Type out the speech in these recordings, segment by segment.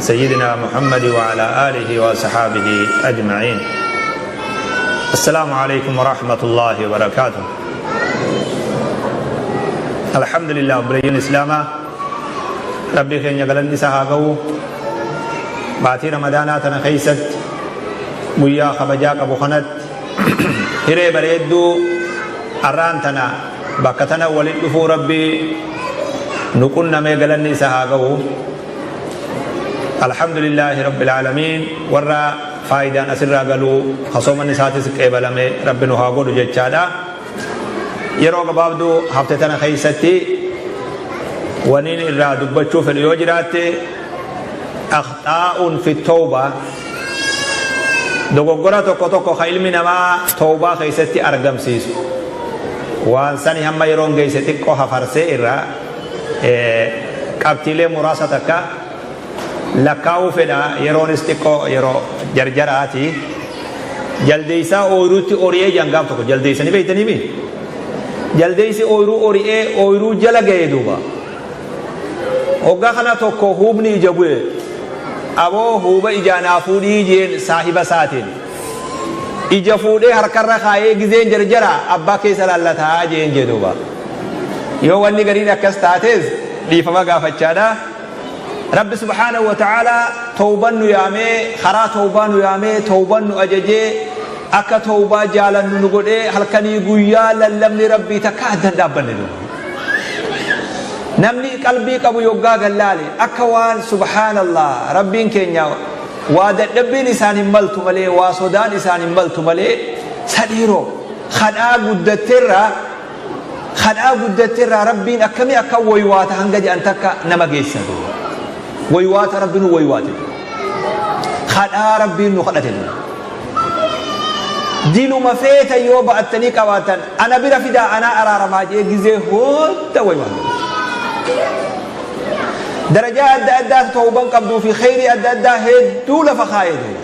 سيدنا محمد وعلى آله وصحابه أجمعين. السلام عليكم ورحمة الله وبركاته. الحمد لله بريون إسلاما ربي خين يقلن سهاقو باتي رمضانات خيست guyyaa kabajaa qabu kanatti hiree bareedduu arraan tana bakka tana walitti dhufuu Rabbii nu qunnamee galanni isa haa ga'u. Alhamdulillaahi Rabbil Aalamiin. Warra faayidaan asirraa galuu kasooman isaatis qeebalame Rabbi nu haa godhu jechaadha. Yeroo gabaabduu hafte tana keessatti waniin irraa dubbachuu fedhu yoo jiraatte, akhxaa'uun fi tawbaa, dogoggora tokko tokko ka ilmi namaa tawbaa keessatti argamsiisu, waan sani hamma yeroon geesse xiqqoo hafarsee irraa qabxiilee muraasa takka lakkaa'uu fedha. Yeroonis xiqqoo yeroo jarjaraati. Jaldeessaa ooyiruutti ori'ee jangaaf tokko jaldeessanii beektanii mi? Jaldeessi ooyiruu ori'ee ooyiruu jala ga'ee duuba hoggaa kana tokko huubni ija bu'e. Aboo, huuba ijaa naa fuudhii jeen saahiba isaatiin. Ija fuudhee harkarra kaayee gizeen jarjara abbaa keessa laallataa jeen jedhuuba. Yoo wanni gariin akkas taates dhiifama gaafachaadha. Rabbi subhaanahu wa ta'aalaa tawban nu yaamee, karaa tawbaa nu yaamee, tawban nu ajajee, akka tawbaa jaalannu nu godhee, halkanii guyyaa lallabni Rabbii takka addan dhaabbanne duuba. Namni qalbii qabu yoggaa gallaale akka waan subhaanallah, Rabbiin keenya waa dadhabbiin isaan hin maltu malee, waa sodaan isaan hin maltu malee, sadhiiroo kadhaa guddatteerraa Rabbiin akkamii akka waywaata hanga jedhan takka nama geessa duuba. Waywaata Rabbi nu waywaate, kadhaa Rabbiin nu kadhate duuba. Diluma feeta yoo ba'attanii qabaatan ana bira fidaa, anaa araaramaa jee gizee hunda waywaate. Darajaa adda addaa tawban qabduu fi kheyrii adda addaa hedduu lafa kaayee duuba.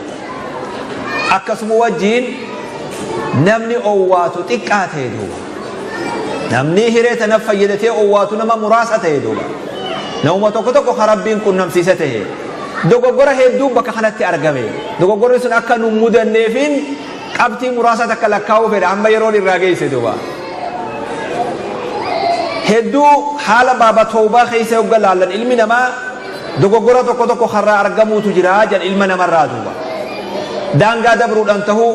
Akkasuma wajjiin namni owwaatu xiqqaa ta'e duuba. Namni hiree tana fayyadatee owwaatu nama muraasa ta'e duuba. Namuma tokko tokko kan Rabbiin qunnamsiise ta'e. Dogoggora hedduu bakka kanatti argame. Dogoggorri sun akka nu mudanneefin qabxii muraasa takka lakkaa'uu fedha amma yeroon irraa geesse duuba. Hedduu haala baaba tawbaa keessa yogga laallan ilmi namaa dogoggora tokko tokko karraa argamuutu jira jedhan ilma namarraa duuba. Daangaa dabruudhaan tahuu,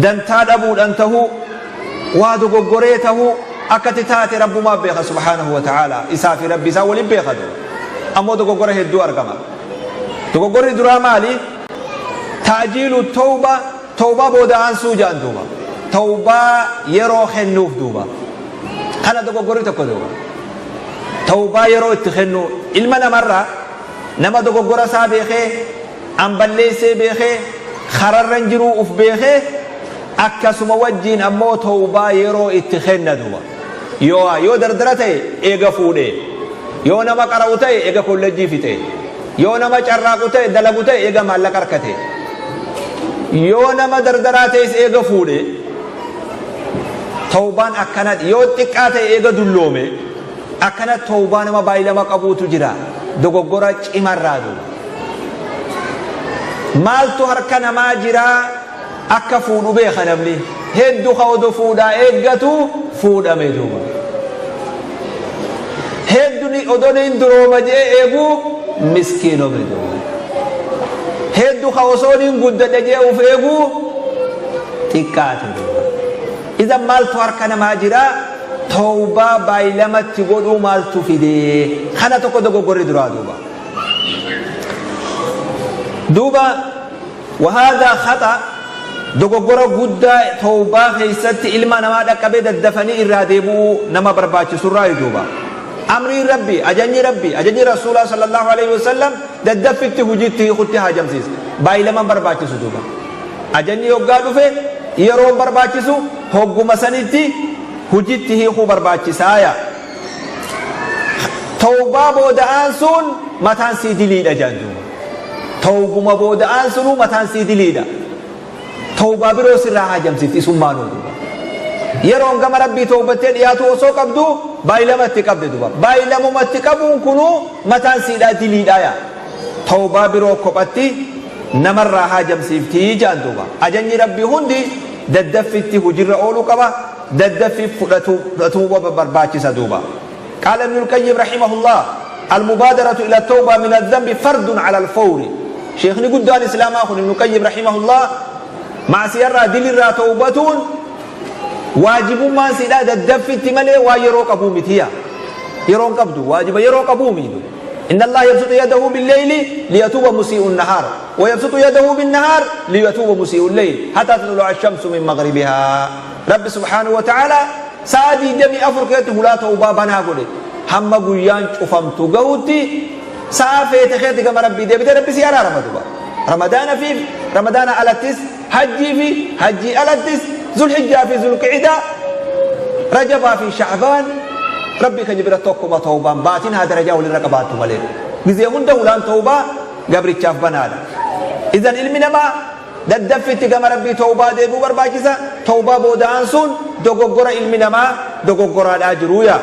dantaa dhabuudhaan tahuu, waa dogoggoree tahuu, akkatti taate Rabbumaa beeka subhaanahu wa ta'ala, isaa fi Rabbi isaa waliin beeka duuba. Ammoo dogoggora hedduu argama. Dogoggorri duraa maali? Ta'jiilu tawba, tawbaa booda aansuu jedhan duuba. Tawbaa yeroo kennuuf duuba. Kana dogoggorri tokko duuba. Tawbaa yeroo itti kennu ilma namarraa, nama dogoggora isaa beekee, an balleessee beekee, kararran jiruu uf beekee, akkasuma wajjiin ammoo tawbaa yeroo itti kenna duuba. Yoo dardara ta'e eega fuudhee, yoo nama qara'u ta'e eega kollejjii fixe, yoo nama carraaqu ta'e, dalagu ta'e eega maallaqa harkate, yoo nama dardaraa ta'es eega fuudhe. Tawbaan akkana yoo xiqqaa ta'e eega dulloome. Akkana tawbaa nama baay'ilama qabuutu jira. Dogoggora cimarraa duuba. Maaltu harka namaa jira? Akka fuudhu beeka namni hedduu ka odoo fuudhaa eeggatu fuudhame duuba. Hedduun odoo hin durooma jee eeguu miskiinome duuba. Hedduu ka osoo hin guddadhe jee uf eeguu xiqqaate duuba. Idan maaltu harka namaa jira? Tawbaa baay'ilamatti godhuu maaltu fidee? Kana tokko dogoggorri duraa duuba. Duuba وهذا خطأ, dogoggora guddaa tawbaa keessatti ilma namaa dhaqqabee daddafanii irraa deebi'uu nama barbaachisurraa duuba. Amriin Rabbi, ajajni Rabbi, ajajni Rasuulaa sallallahu alaihi wasallam daddaffitti hujiitti hiikutti haajamsiisa. Baay'ilaman barbaachisu duuba. Ajajni yoggaa dhufe yeroon barbaachisu, hogguma sanitti hujitti hiikuu barbaachisaaya. Tawbaa booda'aan sun mataan sii diliidha jedhan duuba. Tawbuma booda'aan sunuu mataan sii diliidha. Tawbaa biroo sirraa haajamsiifti isummaanuu duuba. Yeroon gama Rabbii tawbattee dhiyaatu osoo qabdu baay'ilamatti qabde duuba. Baay'ilamumatti qabuun kunuu mataan siidhaa diliidha yaa. Tawbaa biroo kophatti namarraa haajamsiiftii jaan duuba. Ajajni Rabbii hundi daddaffitti hujirra ooluu qaba, daddaffi fudhatuu barbaachisa duuba. قال ابن القيم رحمه الله: المبادرة إلى التوبة من الذنب فرض على الفور. شيخني قدان إسلام أخو ابن القيم رحمه الله، معصية دل را توبتون واجب ما سيدا ددفت ملي ويروك أبو متيا يرون قبضو واجب يروك أبو ميدو. إن الله يبسط يده بالليل ليتوب مسيء النهار، ويبسط يده بالنهار ليتوب مسيء الليل، حتى تطلع الشمس من مغربها. رب سبحانه وتعالى سادي دمي أفركته لا توبة بنا قولي هم قيان شفمتو قوتي سافيت خيتي كما ربي دي ربي سيارة رمضان رمضان في رمضان ألتس، حجي في حجي ألتس، ذو الحجة في ذو القعدة، رجب في شعبان. ربي كجبر توكما توبة باتين هذا رجاء وللرقبات ملين بزي هنده لان توبة قبر الشاف بنادا. إذن علمنا ما ددفت كما ربي توبة دي بو برباكسا توبة بودا أنسون دوغوغورا علمنا ما دوغوغورا الأجرويا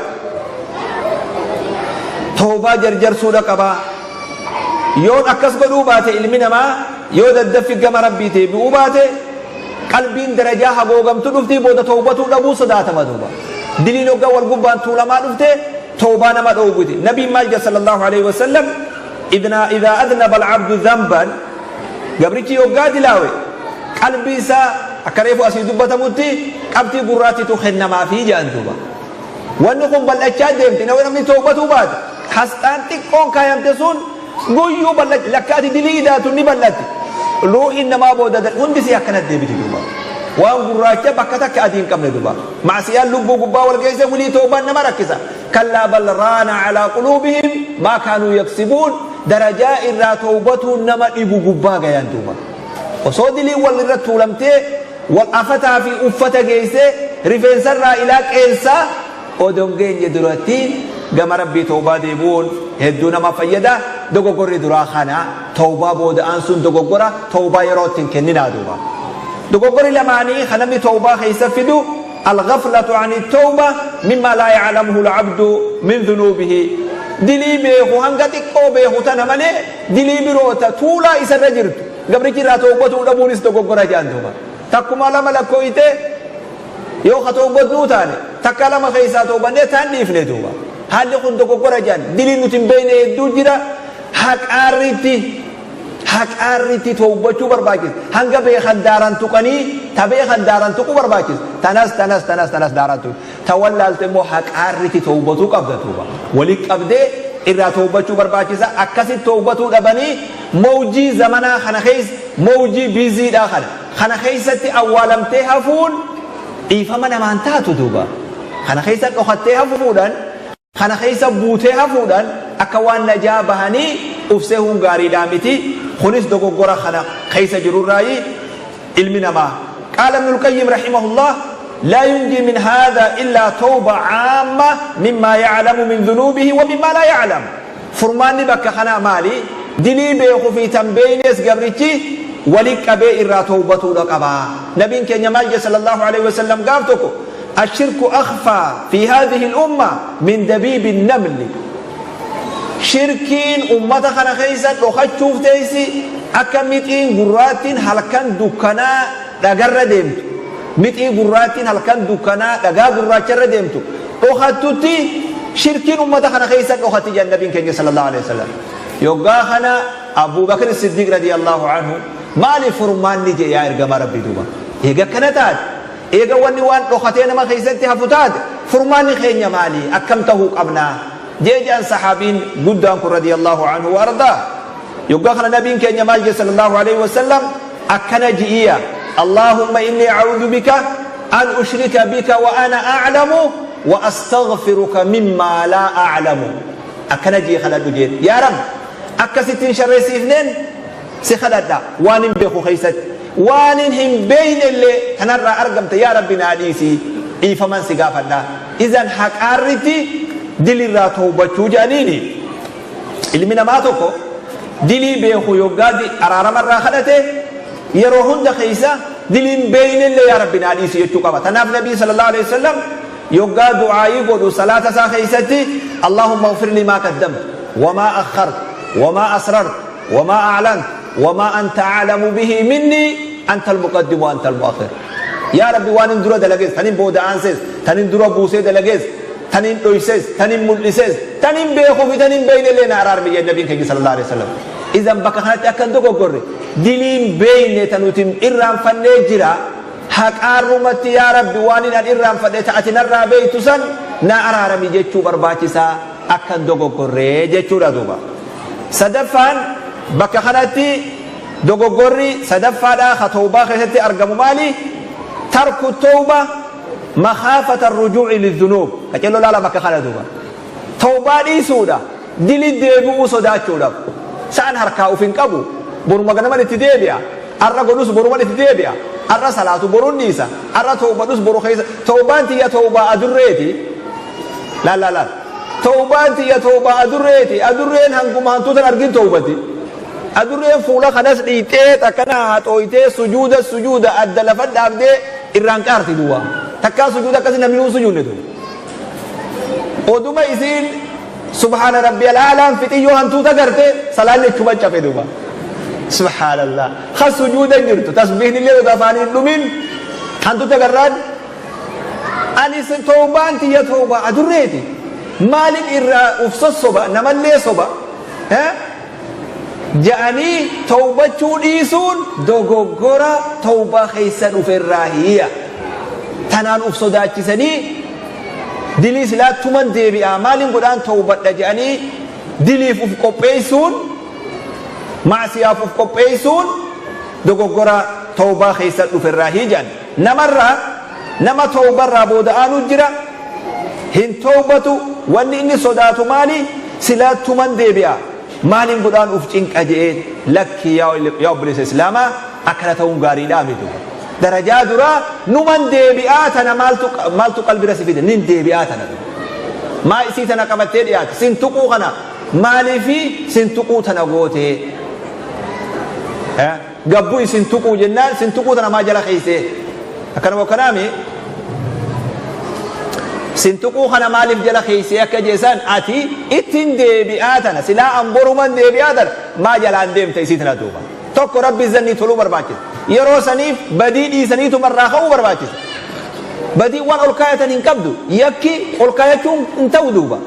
توبة جرجر سودة قبا يون أكس قدو باتي علمنا ما يو ددفت كما ربي تيبو باتي قلبين درجة حقوقم تدفتي بودا توبة لبو صدات مدوبة دليل وقا والقبان طول ما دفته توبة نما دوبتي. نبي مالك صلى الله عليه وسلم إذا أذنب العبد ذنبا قبرتي وقا دلاوي قلبي سا أكريفو أسي دبتا متي قبتي قراتي تخن ما في جانتوبة وأنكم بل أجاد ديمتي نوين أمني توبة توبات حستان تكون كايم تسون قيو بل لكاتي دليداتو نبلتي روحي إنما بودا هندسي أكنت ديبتي دوبا وان قراچه بكتك أدين كم ندوبا معصية لبو قبا والجيزة ولي توبة نما ركزة. كلا بل ران على قلوبهم ما كانوا يكسبون. درجة إرى توبته نما إبو قبا غيان توبة وصود لي والرتو لمتي والأفتا في أفتا جيسة رفين سر إلى كيسة ودونجين يدرتين قام ربي توبة ديبون هدونا ما فيدا دوغو قري دراخانا توبة بود أنسون دوغو قرا توبة يروتين كننا دوبا دوغو لماني خنمي توبة خيسفدو الغفلة عن التوبة مما لا يعلمه العبد من ذنوبه. دلي بيخو هنغتك أو بيخو تنمالي دلي بروتا تولا إسا رجرت قبل كرا توبة ودبونيس دوغو قرا جان توبة تكما لما لكويته يو خطوبة نوتاني تكالما خيسا توبة نتان ديفني توبة هل يكون دوغو قرا جان دلي نتن بين يدو جرا حق آرتي حق آرتي توبة برباكيس هنگا بيخان داران تقني تبيخان داران تقو برباكيس تنس تنس تنس تنس داران تقو تولى التمو حق آرتي توبة قبضة توبة ولك قبضة إرى توبة برباكيس أكسي توبة لبني موجي زمنا خنخيس موجي بيزي داخل خنخيستي أولم تهفون إيفا من تاتو توبة خنخيست أخدتها فودا خنخيس بوتها فودا أكوان نجابهني أفسهم غاري دامتي خنس دوغورا خنا خيس جرور راي علمنا ما. قال ابن القيم رحمه الله: لا ينجي من هذا إلا توبة عامة مما يعلم من ذنوبه ومما لا يعلم. فرماني بك خنا مالي دلي بيخو في تنبينيس قبرتي ولك أبي إرى توبته لقبا. نبي كان يمالج صلى الله عليه وسلم قابتكو الشرك أخفى في هذه الأمة من دبيب النمل. شركين أمتا خنا خيسا وخد تيسي أكا متئين قراتين هلكان دكنا دقر ديمتو متئين قراتين هلكان دكنا دقا قراتشر ديمتو وخدتي شركين أمتا خنا خيسا وخدت النبي كان صلى الله عليه وسلم. يوغا خنا أبو بكر الصديق رضي الله عنه مالي فرمان نجي يا إرقام ربي دوبا إيغا كنتات إيغا واني وان وختين ما خيستي هفتات فرمان خينيا مالي أكمته قبنا جيجان صحابين قدام رضي الله عنه وأرضاه. يقول النبي كان يمالج صلى الله عليه وسلم أكن جئيا اللهم إني أعوذ بك أن أشرك بك وأنا أعلم وأستغفرك مما لا أعلم. أكن جي خلد جيت يا رب أكستين شر سيفنين سخلد وان بخو خيست وان هم بين اللي تنرى أرقمت يا رب ناديسي إي فمن سقافنا. إذن حق أرتي دلي را توبة جانيني علمنا ما توكو دلي بيخو يوغادي أرارم الراخلته يروهن دخيسة دلي بين اللي يا رب ناديسي يتوقع تناف نبي صلى الله عليه وسلم يوغا دعائي قدو صلاة ساخيستي اللهم اغفر لي ما قدمت وما أخرت وما أسررت وما أعلنت وما أنت أعلم به مني أنت المقدم وأنت المؤخر. يا ربي waan dura dalagees, tanin booda aansees, tanin dura buusee dalagees, tanin dhoysees, tanin mul'isees, tanin beekuu fi tanin beeynellee na araarmi jedhe nabiin keenya sallallahu alaihi wasallam. Idan bakka kanatti akka hin dogoggorre, diliin beeyne tanuti irraanfannee jira, haqaarrumatti yaa rabbi waan an irraanfadhe ta ati narraa beeytu san na araarami jechuu barbaachisaa, akka hin dogoggorree jechuudha duuba. Sadaffaan bakka kanatti dogoggorri sadaffaadhaa ka tawbaa keessatti argamu maali? Tarku tawba makhaafata arrujuuci lidhunuub. Qacello laala bakka kana duuba. Tawbaa dhiisuudha dili deebi'uu sodaachuudhaaf. Sa'an harkaa uf hin qabu, boruma ganaman itti deebi'a, arra godhus boruman itti deebi'a, arra salaatu borun dhiisa, arra tawbadhus boru keessa. Tawbaan tiyya tawbaa adurreeti. Laal laal laal, tawbaan tiyya tawbaa adurreeti. Adurreen hanguma hantuutan argin tawbati. Adurreen fuula kanas dhiixee akkana haxooytee sujuuda sujuuda adda lafa dhaabdee irraan qaarti duwwa. Takkaa sujuuda akkasi namni nuun sujuudne tu oduma isiin subhaana rabbi alaalaan fixiyyoo hantuuta garte salaanni ichuma cafe duuba. Subhaanallah, ka sujuuda jirtu tasbiihni illee odoo afaanii hin dhumin hantuuta garraan. Ani tawbaan tiyya tawbaa adurreeti, maalin irraa uf sossoba, namallee soba ja'anii tawbachuu dhiisuun dogoggora tawbaa keessa dhuferraa hiya. Tanaan uf sodaachisanii dilii silaa tuman deebi'a, maalin godhaan tawbadha je'anii diliif uf qopheessuun, macsiyaaf uf qopheessuun dogoggora tawbaa keessa dhuferraa hijan. Namarraa nama tawbarraa booda aanu jira, hin tawbatu. Wanni inni sodaatu maali? Silaa tuman deebi'a, maalin godhaan uf cinqa je'ee. Lakki yaa obboleessa islaamaa, akkana ta'uun gaariidhaa miti. Darajaa duraa numan deebi'aa tana maaltu maaltu qalbira si fide? Nin deebi'aa tana maa isii tana qabattee dhiyaate? Sin tuquu kana maaliifi sin tuquu tana gootee? Gabbuu isin tuquu jennaan sin tuquu tana maa jala keeysee akkanuma akkanaami? Sin tuquu kana maaliif jala keeysee akka jeesaan ati ittiin deebi'aa tana, silaa an boruman deebi'aa tana maa jalaan deemte isii tana duuba? Tokko rabbi zannii toluu barbaachisa. Yeroo saniif badii dhiisaniitumarraa ka'uu barbaachisa. Badii waan ol kaayatan hin qabdu, yakki ol kaayachuun hin ta'u duuba.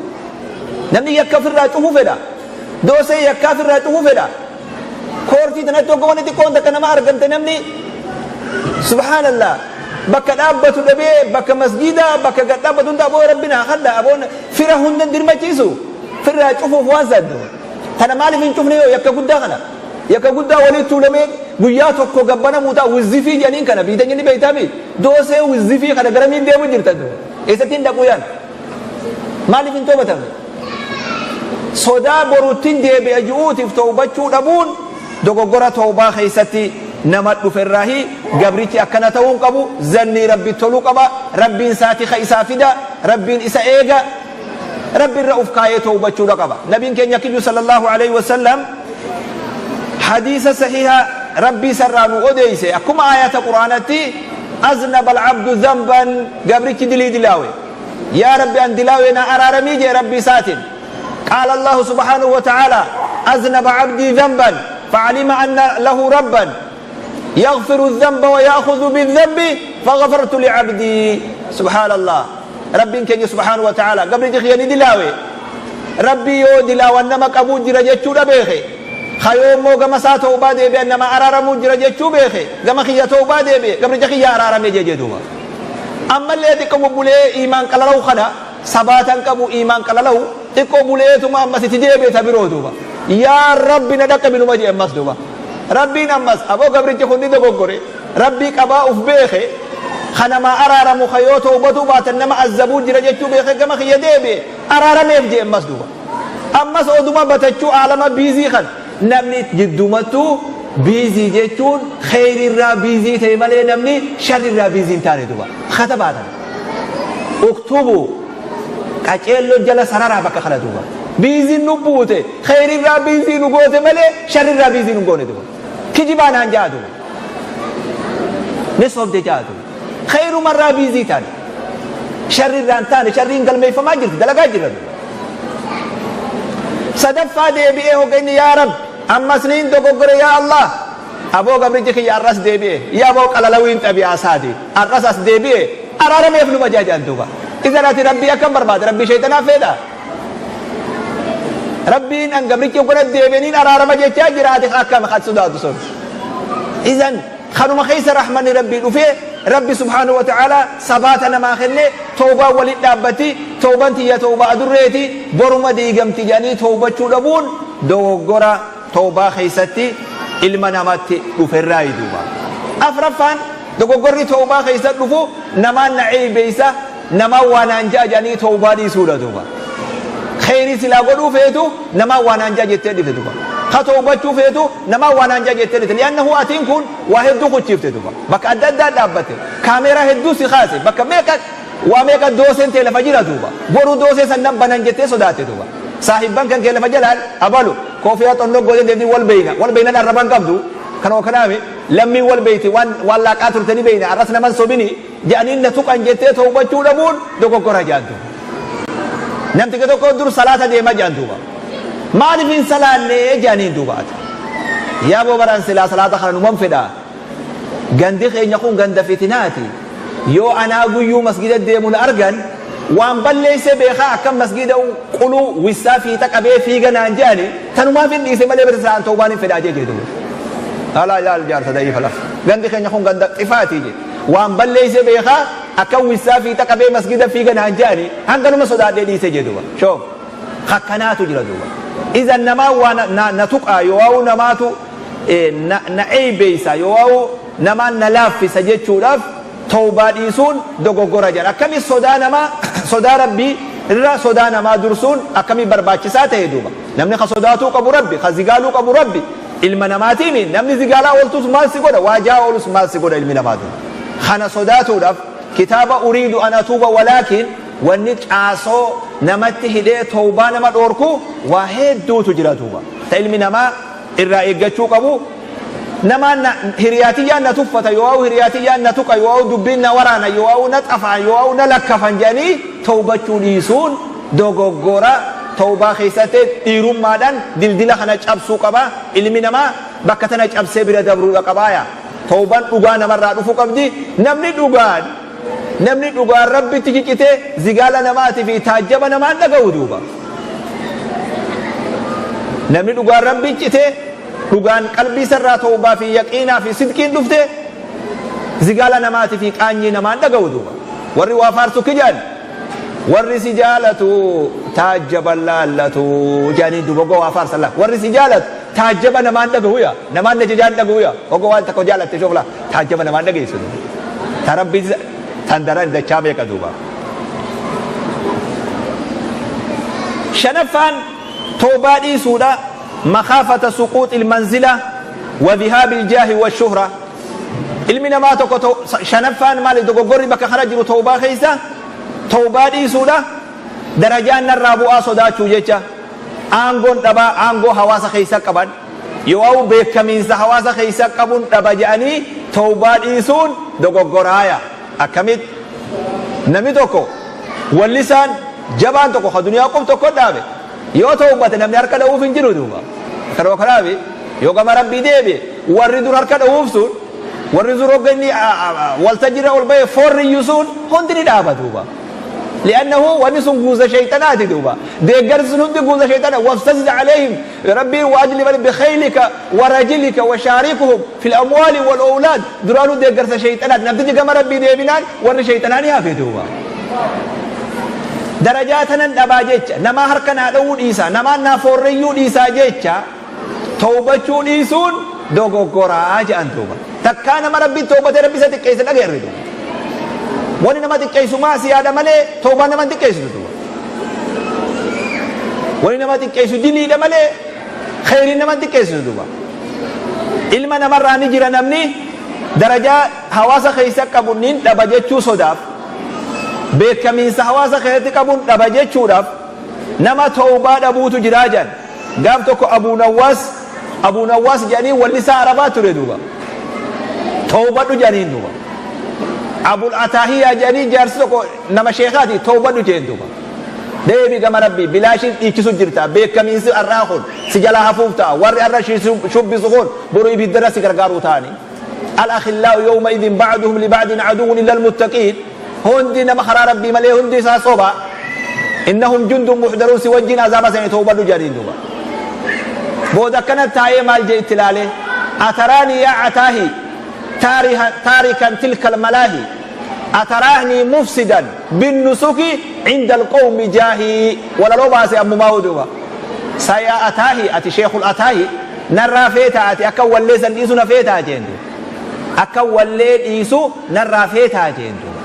Namni yakka ofirraa cufuu fedha, doosee yakkaa ofirraa cufuu fedha. Koortii tanatti hogga wanni xiqqoon takka nama argamte, namni subhaanallah bakka dhaabbatu dhabee, bakka masjidaa bakka gad dhaabbatu hunda aboo rabbi naa kadha, aboon fira hunda dirmachiisu firraa cufuuf waan saddu tana maaliif hin cufne? Yoo yakka guddaa kana, yakka guddaa walitti tuulamee guyyaa tokko gabbanamuu ta'a. Wizzifii jedhaniin kana biitanyini beeytaami. Doosee wizzifii kana garamiin deemu jirtan? Eessatti hin dhaquu? Yaan maaliif hin toobatamne? Sodaa boruttiin deebi'a ji'uutiif tawbachuu dhabuun dogoggora tawbaa keessatti nama dhuferraahi. Gabrichi akkana ta'uu qabu, zannii rabbi toluu qaba. Rabbiin isaati ka isaa fida, rabbiin isa eega, rabbi irra uf kaayee tawbachuudha qaba. Nabiin keenya kiyyu sallallahu alaihi wasallam hadiisa sahiha rabbii sarraa nu odeeyse, akkuma ayata quraanatti: aznaba alcabdu dhanban, gabrichi dilii dilaawe, yaa rabbi an dilaawe na araaramii jee rabbii isaatiin. قال الله سبحانه وتعالى: أذنب عبدي ذنبا فعلم أن له ربا يغفر الذنب ويأخذ بالذنب فغفرت لعبدي. سبحان الله، ربي كن سبحانه وتعالى قبل جخياني دلاوي ربي يو دلاوي نما قبو جرا جچو بيخي خيو مو غما سا توبا دي بي، نما ارارمو جرا جچو بيخي، غما خيا توبا دي بي، قبل جخيا ارارمي جي دوما. اما اللي ديكم بولي ايمان قللو خنا sabaatan qabu, iimaan qalalawu xiqqoo buleetuma ammas itti deebi'e ta biroo duuba. Yaa rabbi na dhaqqabinuma jee ammas duuba. Rabbiin ammas aboo gabrichi kun ni dogoggore, rabbii qabaa uf beeke, kanamaa araaramu ka yoo tawbatuu baatan nama azzabuu jira jechuu beeke, gama kiyya deebi'e, araarameef jee ammas duuba. Ammas oduma batachuu aalama busy kan namni jiddumattuu busy jechuun kheyrirraa busy ta'e malee namni sharrirraa busy hin taane duuba. Katabaatan uktubuu qaceelloo jala sararaa bakka kana duuba. Busyn nu buute kheyrirraa busy nu goote malee sharrirraa busy nu goone duuba. Kijibaa naan jaa duuba, ni sobde jaa duuba. Kheyrumarraa busy taane, sharrirraa hin taane. Sharriin galmeeffamaa jirti, dalagaa jirra duuba. Sadaffaa deebi'ee hogga inni yaa rabbi Ammas niin dogoggore yaa Allah. Aboo gabrichi kiyya arras deebi'e. Yaa aboo qalalawiin xabi'aa isaati. Arras as deebi'e. Araarameef numa jaa jedhan duuba. Idan ati Rabbii akkam barbaada? Rabbii shayxanaaf feedha? Rabbiin an gabrichi hoggana deebi'aniin araarama jechaa jira, ati akkam kan sodaatu sun. Idan kanuma keessa rahmanni Rabbii dhufee, Rabbi subhaanahu wa ta'ala sabaata namaa kenne, tawbaan walit dhaabbatti. Tawban tiyya tawbaa adurreeti, boruma diigamti jedhanii tawbachuu dhabuun dogoggora tawbaa keessatti ilma namatti dhuferraayi duuba. Afraffaan, dogoggorri tawbaa keessatti dhufu namaan na ceeybeeysa, namaan waa naan ja'a jedhanii tawbaa dhiisuudha duuba. Kheyrii silaa godhuu feetu namaan waa naan ja'a jettee dhifte duuba. Ka tawbachuu feetu namaan waa naan ja'a jettee dhifte. Li'annahu atiin kun waa hedduu kuchiifte duuba. Bakka adda addaa dhaabbate. Kaameeraa hedduu si kaase. Bakka meeqa waa meeqa dooseen tee lafa jira duuba. Boruu doosee san nan banan jettee sodaatte duuba. Saahibban kan kee lafa jalaan abalu koofiyaa xonnoo gootee deemtii wal beeyna. Wal beeynan arraban qabdu. Kanoo kanaami lammiin wal beeyti, waan waan laaqaa turte ni beeyna, arras naman sobini jedhanii na tuqan jettee tawbachuu dhabuun dogoggora jedhan duuba. Namticha tokko dur salaata deema jedhan duuba. Maaliif hin salaanne jedhaniin duuba ati. Yaa boo, baran silaa salaata kana numan fedha. Gandi keenya kun ganda fitinaati. Yoo anaa guyyuu masgida deemu na argan, waan balleessee beekaa, akkam masgida quluu wissaa fiixa qabee fiiga naan jedhani, tanumaaf hin dhiise malee bata sa'aan tawbaan hin fedhaa jee duuba. Alaa ilaal jaarsa da'iifa lafa. Gandi keenya kun ganda xifaati jee. Waan balleessee beekaa, akkam wissaa fiixa qabee masgida fiiga naan jedhani, hanganuma sodaadhee dhiise jee duuba. Shoof. Akkanaatu jira duuba. Idan namaa waa na tuqaa yoo namaatu na eeybeeysa yoo namaan na laaffisa jechuudhaaf tawbaa dhiisuun dogoggora jedha. Akkami sodaa namaa, sodaa Rabbii irra sodaa namaa dursuun akkami barbaachisaa ta'e duuba. Namni ka sodaatuu qabu Rabbi, ka zigaaluu qabu Rabbi. Ilma namaatiimi namni zigaalaa ooltus maal si godha, waajaa oolus maal si godha ilmi namaa duuba. Kana sodaatuudhaaf kitaaba "Uriidu an atuuba walaakin" wanni caasoo namatti hidhee tawbaa nama dhoorku waa hedduutu jira duuba. Ta ilmi namaa irraa eeggachuu qabu, namaan na hiriyaatiyyaan na tuffata yoo hiriyaatiyyaan na tuqa yoo dubbiin na waraana yoo na xafaan yoo na lakkafan jedhanii tawbachuu dhiisuun dogoggora tawbaa keessatti. Dhiirummaadhaan dildila kana cabsuu qaba ilmi namaa, bakka tana cabsee bira dabruudha qabaaya. Tawbaan dhugaa namarraa dhufuu qabdi. Namni dhugaan Rabbitti cicitee zigaala namaatii fi taajjaba namaan dhaga'u duuba. Namni dhugaan Rabbi citee, dhugaan qalbii isarraa tawbaa fi yaqiinaa fi sidqiin dhufte, zigaala namaatii fi qaanyii namaan dhaga'u duuba. Warri waa faarsu kijaan, warri si jaalatu taajjaba laallatu jedhanii duuba. Ogoo waa faarsan laa, warri si jaalatu taajjaba namaan dhaga'u yaa, namaan na jajaan dhaga'u yaa. Ogoo waan tokko jaalatte shofla taajjaba namaan dhageessu duuba. Ta Rabbi tan daran dachaa meeqa duuba. Shanaffaan tawbaa dhiisuudha makhaafata suquuxi ilmanzila wa dhihaabi iljaahi washuhra. Ilmi namaa tokko, shanaffaan maali dogoggorri bakka kana jiru tawbaa keessa? Tawbaa dhiisuudha darajaan narraa bu'aa sodaachuu jecha, aangoon dhabaa, aangoo hawaasa keessa qaban yoo beekamiinsa hawaasa keessa qabuun dhaba jedhanii tawbaa dhiisuun dogoggoraaya. Akkamitti namni tokko wallisaan jabaan tokko ka duniyaa qub tokko dhaabe yoo tawbate, namni harka dha'uuf hin jiru duuba. Kanuma kanaaf yoo gama Rabbii deebi'e, warri dur harka dha'uuf sun, warri dur hogganni waltajjiirra ol ba'e foorriyyuu sun hundi ni dhaaba duuba. Li'annahu wanni sun guuza shayxanaati duuba. Deeggarsi sun hundi guuza shayxana. Wastazid alayhim Rabbiin waajlib bikhaylika warajilika washaarikuhum fil amwaali wal awlaad. Duraanuu deeggarsa shayxanaati. Namtichi gama Rabbii deebinaan warri shayxanaa ni hafe duuba. Darajaa tanan dhabaa jecha, namaa harka naa dha'uu dhiisaa, namaan naa foorreyyuu dhiisaa jecha tawbachuu dhiisuun dogoggoraa jedhan duuba. Takkaa nama Rabbiin tawbatee Rabbi isa xiqqeesse dhageerre duuba. Wani nama xiqqeessu maasiyaadha malee tawbaan nama hin xiqqeessitu duuba. Wani nama xiqqeessu diliidha malee kheyriin nama hin xiqqeessitu duuba. Ilma namarraa ni jira, namni darajaa hawaasa keessa qabu nin dhaba jechuu sodaaf, beekamiinsa hawaasa keessatti qabuun dhaba jechuudhaaf nama tawbaa dhabuutu jiraa jedhan. Gaaf tokko Abuu Nawwaas, Abuu Nawwaas jedhanii wallisaa Arabaa ture duuba. Tawbadhu jedhaniin duuba. Abul Ataahiyaa jedhanii jaarsi tokko nama sheekaati, tawbadhu jeen duuba. Deebi gama Rabbii bilaashiin dhiichisu jirta. Beekamiinsi arraa kun si jalaa hafuuf ta'a. Warri arra shubbisu kun boru ibiddarra si gargaaruu ta'ani. الأخلاء يومئذ بعضهم لبعض عدو إلا المتقين. Hundi nama karaa Rabbii malee hundi isaa soba. إنهم جند محضرون. Si wajjin azaaba sanii tawbadhu jedhaniin duuba. Booda akkana taa'ee maal jee itti ilaale? أتراني يا عتاهي تاركا تلك الملاهي أتراني مفسدا بالنسك عند القوم جاهي. Walaloo baase ammumaa duuba. Saya ataahi, ati sheekul ataahi narraa feetaa? Ati akka wallee san dhiisu na feetaa jeen duuba. Akka wallee dhiisu narraa feetaa jeen duuba.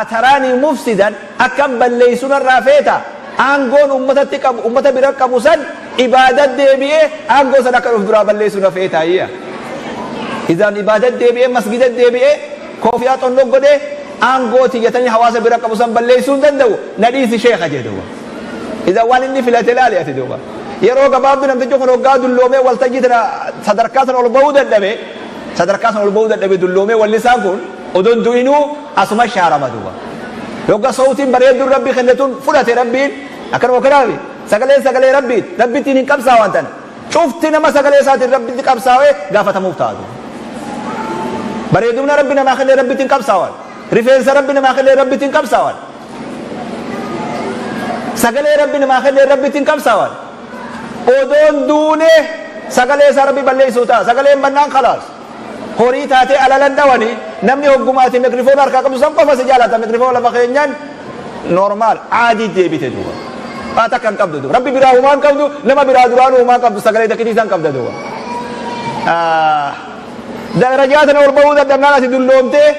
أتراني مفسدا, akkam balleeysu narraa feeta? Aangoon ummatatti qabu, ummata bira qabu san ibaadat deebi'ee aangoo san akka dhuf duraa balleessu na feetaa? Iyya, idan ibaadat deebi'ee, masgida deebi'ee, koofiyaa xonnoo godhee aangoo tiyyatanii hawaasa bira qabu san balleessuu hin danda'u. Na dhiisi sheeka jee duuba. Idan waan inni filate laali ati duuba. Yeroo gabaabdu namtichi kun hoggaa dulloomee waltajjii tana sadarkaa san ol bahuu dadhabe, sadarkaa san ol bahuu dadhabe, dulloomee wallisaan kun odoon du'inuu asuma shaarama duuba. Yogga sawtiin bareedduun Rabbi kenne tun fudhate Rabbiin, akkanuma kanaafi sagaleen sagalee Rabbiin Rabbittiin hin qabsaawan tana. Cufti nama sagalee isaatiin Rabbitti qabsaawee gaafatamuuf ta'a duuba. Bareedumna Rabbi namaa kenne Rabbittiin qabsaawan. Rifeensa Rabbi namaa kenne Rabbittiin qabsaawan. Sagalee Rabbi namaa kenne Rabbittiin qabsaawan. Odoon duune sagalee isaa Rabbi balleessuu ta'a. Sagaleen bannaan خلاص. Horii taatee alalan dhawani. Namni hoggumaati mikrifoona harkaa qabdu san qofa si jaalata. Mikrifoona lafa keenyaan normal caadii deebite duuba. Waa takka hin qabdu duuba. Rabbi biraa humaan qabdu, nama biraa duraanuu humaan qabdu, sagalee takkitii san qabda duuba. Darajaa tana ol bahuu dadhabnaan ati dulloomtee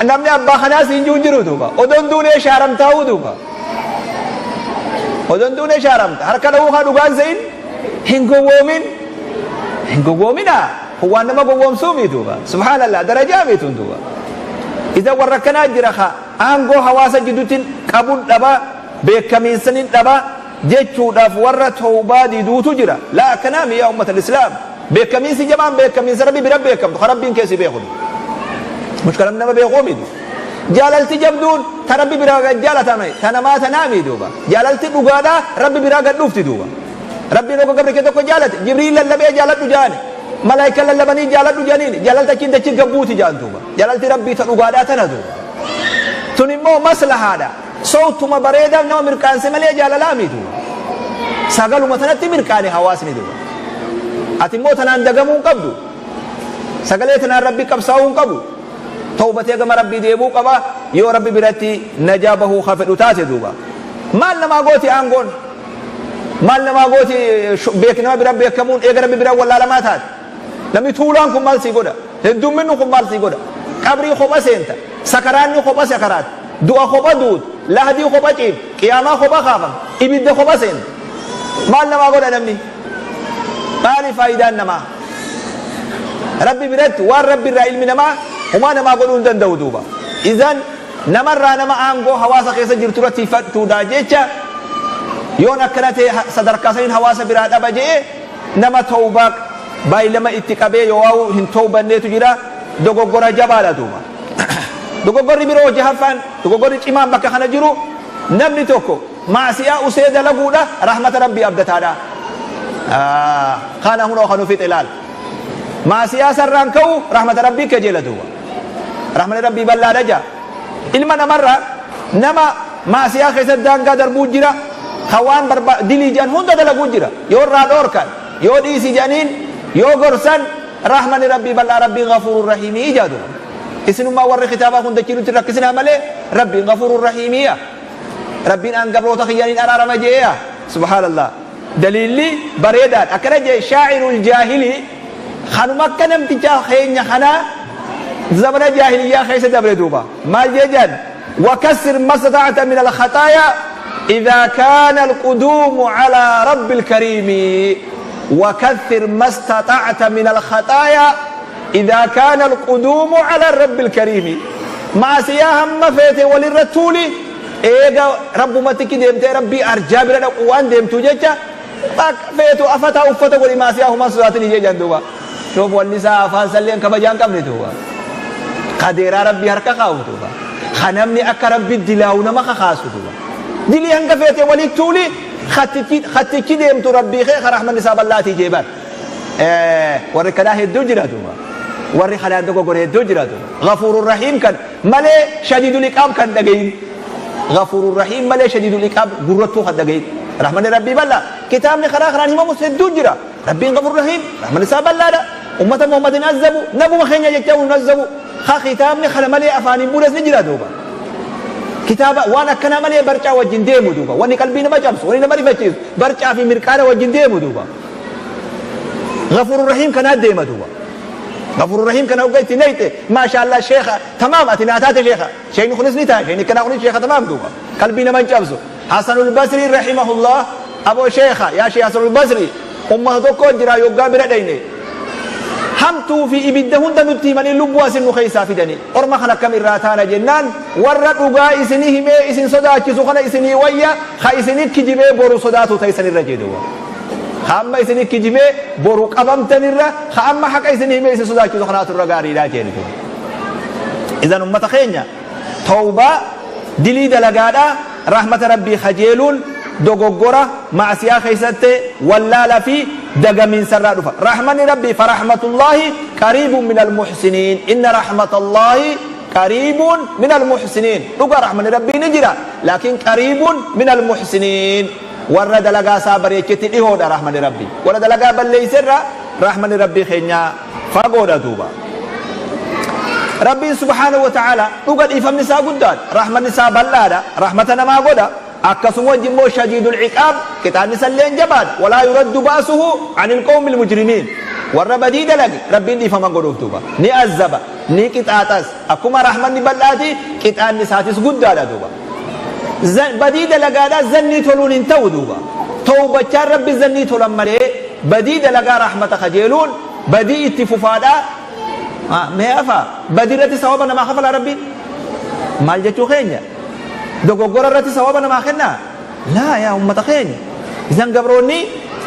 namni abbaa kanaas hin jiru jiru duuba. Odoon duunee shaaramtaa'uu duuba. Odoon duunee shaaramta. Harka dhawuu haa dhugaan se'in hin gowwoomin. Hin gowwoominaa. Waan nama gowwoomsuu mi duuba. Subhaanallah, darajaa miituun duuba. Isa warra akkanaa jira haa aangoo hawaasa jidduutti qabuun dhabaa, beekamiinsanin dhabaa jechuudhaaf warra tawbaa diduutu jira. Laa, akkanaa mi yaa ummata islaam. Beekamiinsi jabaan beekamiinsa Rabbi bira beekamtu ka Rabbiin keessi beeku. Mushkila nama beekuu miti. Jaalalti jabduun ta Rabbi biraa gad jaalatame, ta namaa tanaa mi duuba. Jaalalti dhugaadhaa Rabbi biraa gad dhufti duuba. Rabbiin tokko gabri kee tokko jaalate, Jibriil lallabee jaaladhu jaani. Malaayika lallabanii jaaladhu jaaniin, jaalalti achiin dachi gabbuuti jaan duuba. Jaalalti Rabbii ta dhugaadhaa tana duuba. Tun immoo maslahaadha. Sowtuma bareedaaf nama mirqaanse malee jaalalaa miti. Sagaluma tanatti mirqaane hawaasni duuba. Ati immoo tanaan dagamuu hin qabdu. Sagalee tanaan Rabbi qabsaa'uu hin qabu. Tawbatee gama Rabbii deebuu qaba yoo Rabbi biratti najaa bahuu ka fedhu taate duuba. Maal namaa gooti aangoon? Maal namaa gooti beek nama bira beekamuun eega Rabbi bira wallaalamaa taate? Namni tuulaan kun maal sii godha? Heddumminni kun maal sii godha? Qabrii kopha seenta. Sakaraanni kopha sakaraat. Du'a kopha duut. Lahdii kopha ciif. Qiyaamaa kopha kaafam. Ibidda kopha seenta. Maal namaa godha namni? Maali faayidaan namaa? Rabbi biratti waan Rabbi irraa ilmi namaa humaa namaa godhuu hin danda'u duuba. Izan namarraa nama aangoo hawaasa keessa jirtu irratti tiifachuudhaa jecha yoon akkana ta'e sadarkaa saniin hawaasa biraa dhaba je'e nama tawbaa baay'ilama itti qabee yoo waa'u hin tawbanneetu jira. Dogoggora jabaadha duuba. Dogoggorri biroo jahaffaan, dogoggorri cimaan bakka kana jiru, namni tokko maasiyaa usee dalaguudha rahmata Rabbii abdataadha. Kana hunoo kanu fixe laal. Maasiyaa sarraan ka'u rahmata Rabbii kajeela duuba. Rahmanni Rabbii bal'aadha jaa. Ilma namarraa nama maasiyaa keessatti daangaa darbuu jira. Ka waan dilii jedhan hunda dalaguu jira. Yoo irraa dhoorkan, yoo dhiisi jedhaniin, yoo gorsan, rahmanni Rabbii bal'aa, Rabbiin غفور رحيم ijaa duuba. Isinummaa warri kitaabaa kun dachii nutti rakkisinaa malee Rabbiin غفور رحيم iya. Rabbiin aan gabroota kiyyaniin araarama jeeya. Subhaanallah. Daliilli bareedaan akkana jee shaa'irul jaahilii kanuma akka namticha keenya kanaa zamana jaahiliyyaa keessa dabre duuba. Maal jee jedhan? وكثر ما استطعت من الخطايا إذا كان القدوم على رب الكريم. وكثر ما استطعت من الخطايا إذا كان القدوم على الرب الكريم. Maasiyaa hamma feete walirra tuuli, eega rabbumatti deemtee Rabbii arjaa bira dhaqu waan deemtu jecha feetu afataa uffata godhi, maasiyaa humaan sodaatin ijee jedhan duuba. Shoof walli isaa afaan salleen kabajaa hin qabne duuba. Kadeeraa Rabbii harka kaa'u duuba. Ka namni akka Rabbi dilaawu nama kakaasu duuba. Dilii hanga feete walitti tuuli, khattichi deemtu Rabbii kee ka rahmanni isaa bal'aatii jee bar. Warri kanaa hedduu jira duuba. Warri kanaan dogoggore hedduu jira duuba. Ghafuurur Rahiim kan malee shadiidul iqaab kan dhagayin. Ghafuurur Rahiim malee shadiidul iqaab gurrattuu kan dhagayin. Rahmanni Rabbii bal'aa. Kitaabni karaa kanaan himamus hedduu jira. Rabbiin Ghafuurur Rahiim, rahmanni isaa bal'aadha. Ummata Muhammad hin azzabu, nabuma keenya jechaa hin azzabu. Ka kitaabni kana malee afaaniin buunes ni jira duuba. Kitaaba waan akkanaa malee barcaa wajjin deemu duuba. Wanni qalbii nama cabsu, wanni nama rifachiisu, barcaa fi mirqaana wajjin deemu duuba. Ghafuurur Rahiim kanaa deema duuba. Ghafuurur Rahiim kana hogga itti nayxe, maashaallah sheekha, tamaam ati naa taate sheekha. Sheekni kunis ni ta'a, sheekni kanaa kunis sheekha tamaam duuba. Qalbii nama hin cabsu. Hasanul Basrii rahimahullah, aboo sheekha, yaa sheekh Hasanul Basrii, ummata tokko jira yoggaa bira dhayne. Hamtuu fi ibidda hunda nutti himanii lubbuu asin nu keessaa fidanii. Orma kan akkam irraa taana jennaan, warra dhugaa isinii himee isin sodaachisu kana isinii wayya, ka isinii kijibee boru sodaatu ta'isan irra jedhu. Ka amma isinii kijibee boru qabamtanirra, ka amma haqa isinii himee isin sodaachisu kanaatu irra gaariidha jedhu. Idan ummata keenya tawbaa dilii dalagaadha, rahmata Rabbii kajeeluun dogoggora ma'asiyaa keessatti wallaala fi dagamiinsarraa dhufa. Rahmanni Rabbii farahmatullaahi qariibun minal muhsiniin. Inna rahmatallahi qariibun minal muhsiniin. Dhuga rahmanni Rabbii ni jira, laakiin qariibun minal muhsiniin. Warra dalagaa isaa bareechetti dhihoodha rahmanni Rabbii. Warra dalagaa balleesserra rahmanni Rabbii keenya fagoodha duuba. Rabbiin subhaanahu wa ta'ala dhuga dhiifamni isaa guddaadha. Rahmanni isaa bal'aadha. Rahmata namaa godha. Akkasuma wajji immoo shadiidul iqaab, qixaanni isallee jabaadha. Walaa yuraddu ba'suhu anil qawmil mujrimiin. Warra badii dalage Rabbiin dhiifama godhuuf duuba. Ni azzaba, ni qixaaxas. Akkuma rahmanni bal'aati, qixaanni isaatis guddaadha duuba. Badii dalagaadhaa zannii toluun hin ta'u duuba. Tawbachaan Rabbi zannii tolan malee badii dalagaa rahmata kajeeluun badii itti fufaadhaa. Mee afa badii irratti sawaba namaa kafalaa Rabbiin? Maal jechuu keenya? Dogoggora irratti sawaba namaa kennaa? Laa yaa ummata keenya. Isan gabroonni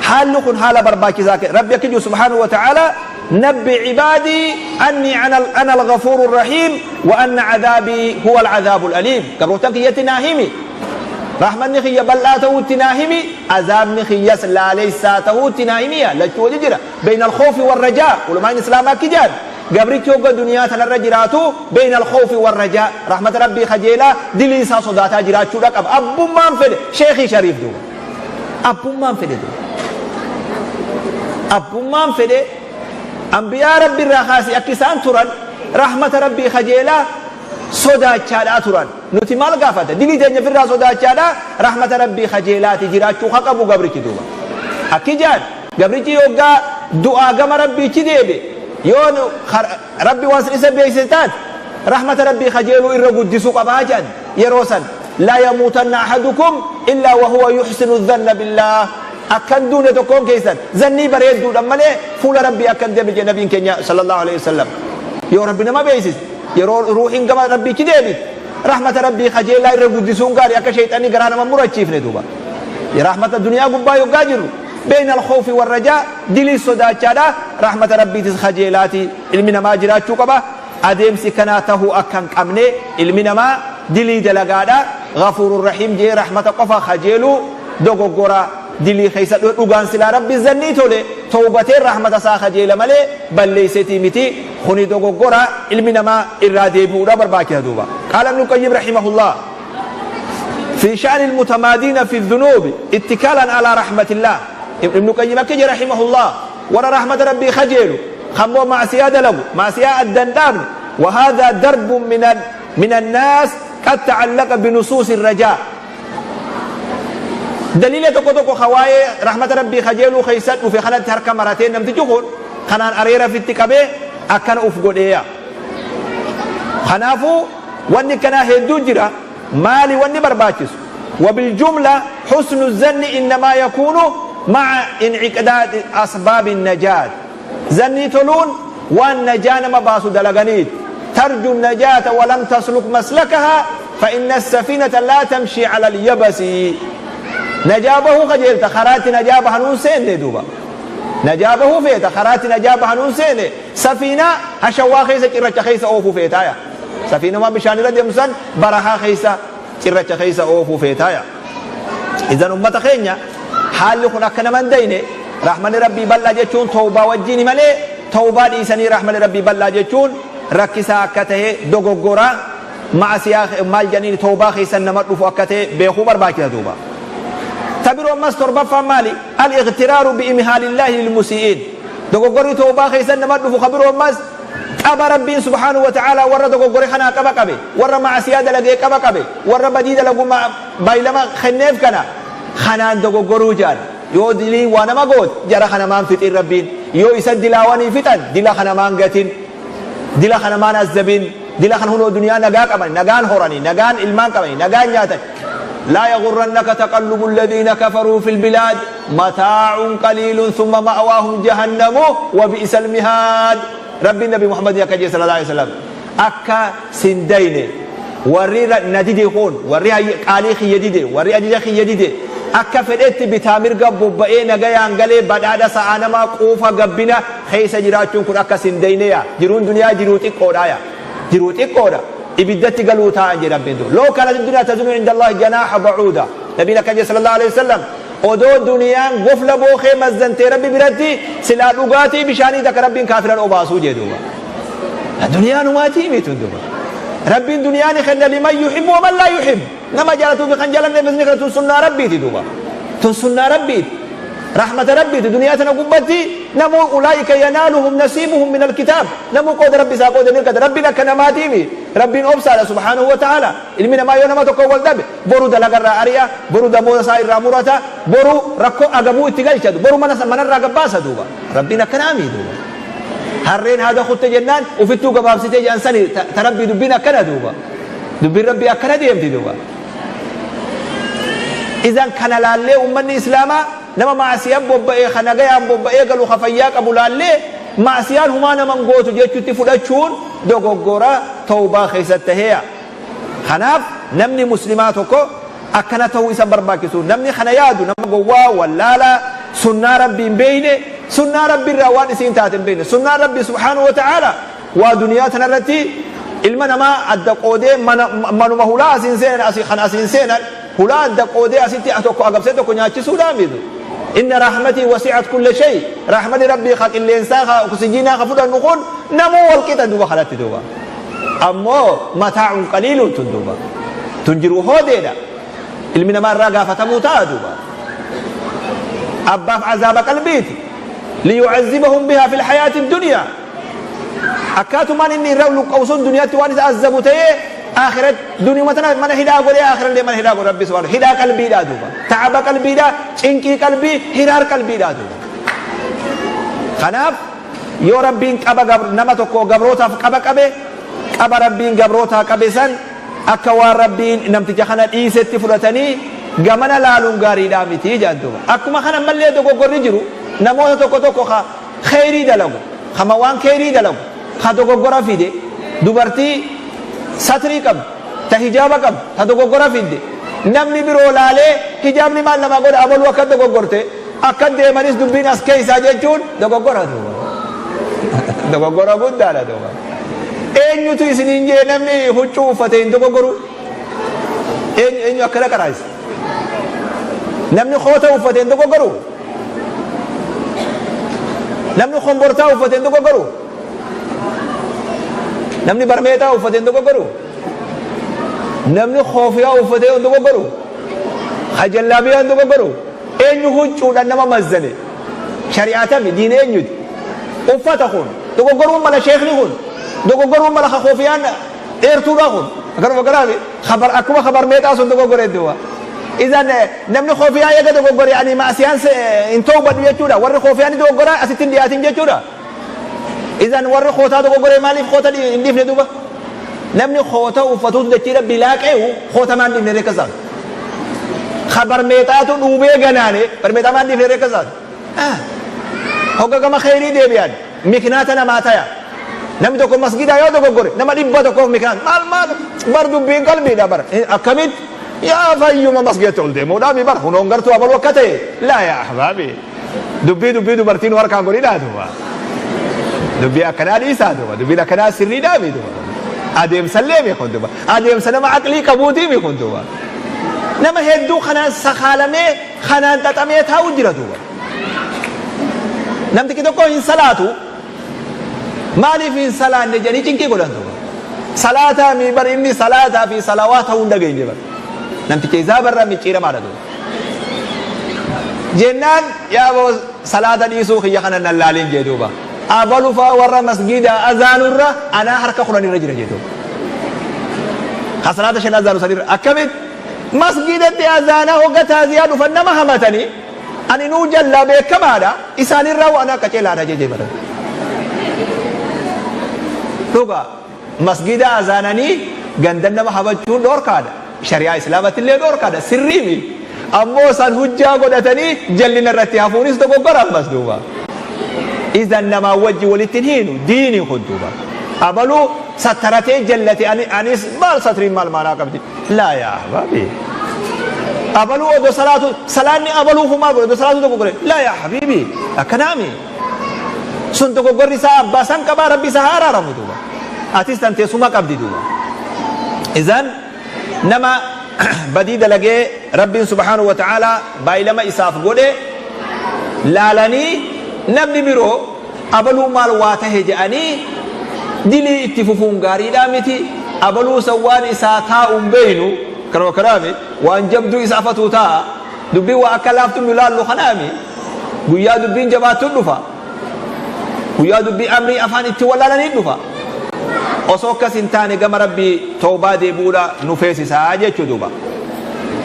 haalli kun haala barbaachisaa kee. Rabbi akka jiru subhaanahu wa ta'ala, nabbi cibaadii anni ana al-ghafuuru rahiim wa anna cadaabii huwa al-cadaabu al-aliim. Gabrootan kiyyatti naa himi. Rahmanni kiyya bal'aa ta'uutti naa himi. Azaabni kiyyas laalessaa ta'uutti naa himiya. Lachuu wajji jira. Bayna al-khawfi war-rajaa. Ulamaan Islaamaa akki jedhan. Gabrichi hogga duniyaa tanarra jiraatu bayna al-khawfi war-rajaa. Rahmata Rabbii kajeelaa, dilii isaa sodaataa jiraachuudha qaba. Abbummaan fedhe sheekii shariif duuba. Abbummaan fedhe duuba. Abbummaan fedhe anbiyaa Rabbi irraa kaasee akka isaan turan rahmata Rabbii kajeelaa sodaachaadhaa turan. Nuti maal gaafata? Dilii teenya ofirraa sodaachaadhaa rahmata Rabbii kajeelaati jiraachuu ka qabu gabrichi duuba. Akki jaan gabrichi yoggaa du'aa gama Rabbiichi deebi, yoo Rabbi waan san isa beeksise taate, rahmata Rabbii kajeeluu irra guddisuu qabaa jedhan yeroo san. Laa yamuutanna ahadukum illaa wa huwa yuhsinu dhanna billaah. Akkan duune tokkoon keessan zannii bareedduudhaan malee fuula Rabbii akkan deemne jedhe nabiin keenya sallallahu alaihi wasallam. Yoo Rabbi nama beeksise, yeroo ruuhiin gama Rabbiichi deebite, rahmata Rabbii kajeelaa irra guddisuun gaarii, akka sheexanni garaa nama murachiifne duuba. Rahmata duniyaa gubbaa yoggaa jirru bayna al-khawfi war-rajaa, dilii sodaachaadha, rahmata Rabbiitis kajeelaati ilmi namaa jiraachuu qaba. Adeemsi kanaa tahuu akka hin qabne, ilmi namaa dilii dalagaadha, Ghafuurur Rahiim jee rahmata qofa kajeeluu dogoggora. Dilii keessa dhugaan silaa Rabbi zannii tole tawbateen rahmata isaa kajeela malee balleesseetii miti. Kuni dogoggora, ilmi namaa irraa deebi'uudha barbaachisa duuba. Qaala Ibnu Qayyim rahimahullah fi sha'ni al-mutamaadiina fi dhunuubi ittikaalan alaa rahmatillah. Ibnu Qayyim akka jedhe rahimahullah, warra rahmata Rabbii kajeelu kammoo ma'siyaa dalagu, ma'siyaa adda hin dhaabne. Wa haadhaa darbun min annaas qad ta'allaqa binusuusi rajaa. Daliila tokko tokko ka waa'ee rahmata Rabbii kajeeluu keessa dhufe kanatti harka maratee, namtichi kun kanaan areera fitti qabee akkana uf godheeya. Kanaafuu wanni kanaa hedduu jira. Maali wanni barbaachisu? Wabiljumla husnu zanni innamaa yakuunu ma'a in'iqdaad asbaabi najaat. Zannii toluun waan najaa nama baasu dalaganiiti. Tarju najaata walam tasluk maslakahaa fa inna as-safiinata laa tamshii ala al-yabasi. Najaa bahuu kajeelta, karaatti najaa bahanuun seenne duuba. Najaa bahuu feeta, karaatti najaa bahanuun seene, safiinaa hashawwaa keessa, cirracha keessa oofuu feetaaya. Safiinuma bishaan irra deemtu san barahaa keessa, cirracha keessa oofuu feetaaya. Idan ummata keenya haalli kun akka nama hin dayne, rahmanni Rabbii bal'aa jechuun tawbaa wajjiini malee tawbaa dhiisanii rahmanni Rabbii bal'aa jechuun rakkisaa akka tahe, dogoggora ma'asiyaa maal jedhaniin tawbaa keessan nama dhufu akka tahe beekuu barbaachisa duuba. Ta biroo ammas torbaffaan maali? Al-ightiraaru bi'imhaalillaahi lilmusii'iin. Dogoggorri tawbaa keessan nama dhufu ka biroo ammas qaba Rabbiin subhaanahu wa ta'aalaa warra dogoggore kanaa qaba qabe, warra ma'asiyaa dalagee qaba qabe, warra badii dalagu baylama kenneef kana kanaan dogoggoruu jedhan. Yoo diliin waa nama goote jara kana maan fixin Rabbiin? Yoo isa dilaawanii fixan dila kana maan gatin? Dila kana maan azzabin? Dila kana hunoo duniyaa nagaa qabani, nagaan horani, nagaan ilmaan qabani, nagaan nyaatan. Laa yaghurrannaka taqallubu alladhiina kafaruu fil bilaad mataa'un qaliilun thumma ma'waahum jahannamu wa bi'sal mihaad. Rabbiin Nabi Muhammadin akka jee sallallahu alaihi wasallam, akka sin dayne warri na dide kun, warri qaalii kiyya dide, warri ajaja kiyya dide, akka fedhetti bitaa mirga bobba'ee nagayaan galee badhaadha sa'aa namaa quufa gabbina keessa jiraachuun kun akka sin dayne yaa jiruun duniyaa jiruu xiqqoodha, yaa jiruu xiqqoodha, ibiddatti galuu taa'an jedhe Rabbiin. Dur loo kaanat duniyaa tazunu inda Allahi janaaha ba'uuda, Nabiin akka jedhe sallallahu alaihi wasallam, odoo duniyaan gofla bookee mazzantee Rabbi biratti silaa dhugaatii bishaanii takka Rabbiin kaafiran obaasuu jee duuba. Duniyaan humaatii miti duuba. Rabbiin duniyaa ni kenna liman yuhibbu wa man laa yuhibbu, nama jaalatuu fi kan jaalanneefis ni kenna. Tun sunnaa Rabbiiti duuba, tun sunnaa Rabbiiti, rahmata Rabbiiti. Duniyaa tana gubbatti namuu ulaa'ika yanaaluhum nasiibuhum min alkitaab, namuu qooda Rabbi isaa qooda ni argata. Rabbiin akka namaatiimi, Rabbiin obsaadha subhaanahu wa ta'ala. Ilmi namaa yoo nama tokko wal dhabe boru dalagarraa ari'a, boru damooza isaa irraa murata, boru rakkoo agabuu itti galcha, boru mana manarraa gabbaasa duuba. Rabbiin akkanaami duuba. Harreen haada kutte jennaan ufittuu gabaabsitee jedhan sani ta Rabbii dubbiin akkana duuba. Dubbiin Rabbii akkana deemti duuba. Idan kana laallee ummanni Islaamaa nama maasiyaan bobba'ee ka nagayaan bobba'ee galu ka fayyaa qabu laallee maasiyaan humaa naman gootu jechutti fudhachuun dogoggora tawbaa keessatti taheeya. Kanaaf namni Muslimaa tokko akkana ta'uu isa barbaachisu. Namni kana yaadu nama gowwaa wallaalaa, sunnaa Rabbii hin beeyne, sunnaa Rabbi irraa waan isiin taate hin beeyne. Sunnaan Rabbi subhaanahu wa ta'aala waa duniyaa tanarratti ilma namaa adda qoodee manuma hulaa asiin seenan asii kan asiin seenan hulaa adda qoodee asitti tokko agabsee tokko nyaachisuudhaa miti. Inna rahmatii wasi'at kulla shay, rahmani Rabbii ka qilleensaa ka oksijiinaa ka fudhannu kun namuu wal qixa duuba kanatti duuba. Ammoo mataa'un qaliiluun tun duuba, tun jiruu hoodeedha, ilmi namaa irraa gaafatamuu ta'a duuba. Abbaaf azaaba qalbiiti, liyu'azzibahum bihaa fil hayaati dunyaa. Akkaatumaan inni irra luqqa'u sun duniyaatti waan isa azzabu ta'ee akhirat duniyuma tana mana hidhaa godhee akhirallee mana hidhaa godhe Rabbi subhaanahu, hidhaa qalbiidhaa duuba, ta'aba qalbiidhaa, cinqii qalbii, hiraar qalbiidhaa duuba. Kanaaf yoo Rabbiin qaba nama tokko gabrootaaf qaba qabe, qaba Rabbiin gabrootaa qabe san akka waan Rabbiin namticha kana dhiisetti fudhatanii gamana laaluun gaariidhaa miti jedhan duuba. Akkuma kana ammallee dogoggorri jiru namoota tokko tokko ka kheyrii dalagu, kama waan kheyrii dalagu ka dogoggora fide, dubartii satrii qabdu ta hijaaba qabdu ta dogoggora fidde namni biroo laalee hijaabni maal namaa godha, abaluu akka dogoggorte akka deemanis dubbiin as keessaa jechuun dogoggora duuba, dogoggora guddaadha duuba. Eenyutu isiniin jee namni huccuu uffate hin dogoggoru? Eenyu eenyu akkana qaraayisa? Namni koota uffate hin dogoggoru? Namni kombortaa uffate hin dogoggoru? Namni barmeexaa uffate hin dogoggoru? Namni koofiyaa uffate hin dogoggoru? Hajallaabiyaa hin dogoggoru? Eenyu huccuudhaan nama mazzane? Shari'aatami diin eenyuti? Uffata kun dogoggoruun mala, sheekni kun dogoggoruun mala, ka koofiyaan dheertuudha kun akkanuma garaami kabar akkuma kabar meexaa sun dogoggore duuba. Idan namni koofiyaa eega dogoggore ani maasiyaan hin tawbadhu jechuudha. Warri koofiyaa ni dogoggora asitti hin dhiyaatin jechuudha. Idan warri kootaa dogoggore maaliif koota hin dhiifne duuba? Namni koota uffatuutu dachii Rabbii laaqeehu koota maan dhiifne reekka isaati? Kabar meexaatu dhuubee ganaane barmeexaa maan dhiifne reekka isaati? Hogga gama kheyrii deebi'an miknaata namaa taya. Namni tokko masgidaa yoo dogoggore nama 100f miknaata. Maal maal bar dubbiin qalbiidha bar. Akkamitti yaa fayyuma masgidatti ol deemuudhaami bar hunoon gartuu abaluu akka ta'e laa yaa ahbaabi. Dubbii dubbii dubartiin harkaan godhidhaa duuba. Dubbii akkanaa dhiisaa duuba. Dubbiin akkanaa sirriidhaa mi duuba. Adeemsallee mi kun duuba. Adeemsa nama aqlii qabuutii mi kun duuba. Nama hedduu kanaan sakaalamee kanaan xaxamee taa'u jira duuba. Namtichi tokko hin salaatu, maaliif hin salaanne jedhanii cinqii godhan duuba. Salaataa mi bar inni salaataa fi salawaa ta'uu hin dhageenye bar. Namticha isaa barraa micciiramaadha duuba. Jennaan yaa boo salaata dhiisuu kiyya kana nan laalin jee duuba. Abalu faa warra masgiida azaanurra anaa harka 10 irra jira jee duuba. Ka salaata 5 azaanu sanirra akkamitti masgiidatti azaanaa hogga taaziyaa dhufan nama hamatanii ani nuu jallaa beekamaadha isaanirraa anaa qaceelaadha jee jee bara. Dhugaa masgiida azaananii gandan nama hamachuun dhoorkaadha. Shari'aa Islaamatti illee dhoorkaadha sirriimi. Ammoo san hujjaa godhatanii jallina irratti hafuunis dogoggora ammas duuba. Izan namaa wajji walitti hin hiinu diini kun duuba. Abaluu sattaratee jallate anis maal satriin maal maanaa qabdi. Laa yaa ahbaabi. Abaluu odoo salaatu salaanni abaluu kun maal godhe odoo salaatu dogoggore. Laa yaa habiibi akkanaami. Sun dogoggorri isaa abbaa san qabaa rabbi isa haa araaramu duuba. Atis tan teessuma qabdi duuba. Izan nama badii dalagee Rabbiin subhaanahu wa ta'aalaa baay'ilama isaaf godhe laalanii namni biroo abaluu maal waa tahe jedhanii dilii itti fufuun gaariidhaa miti. Abaluu san waan isaa taa'u hin beeynu kanuma kanaami waan jabduu isa afatuu taa'a. Dubbiin waa akka laaftu nu laallu kanaami guyyaa dubbiin jabaattu dhufa. Guyyaa dubbii amrii afaan itti wallaalanii dhufa. Osoo akkas hin taane gama Rabbii tawbaa deebi'uudha nu feesisaa jechuu duuba.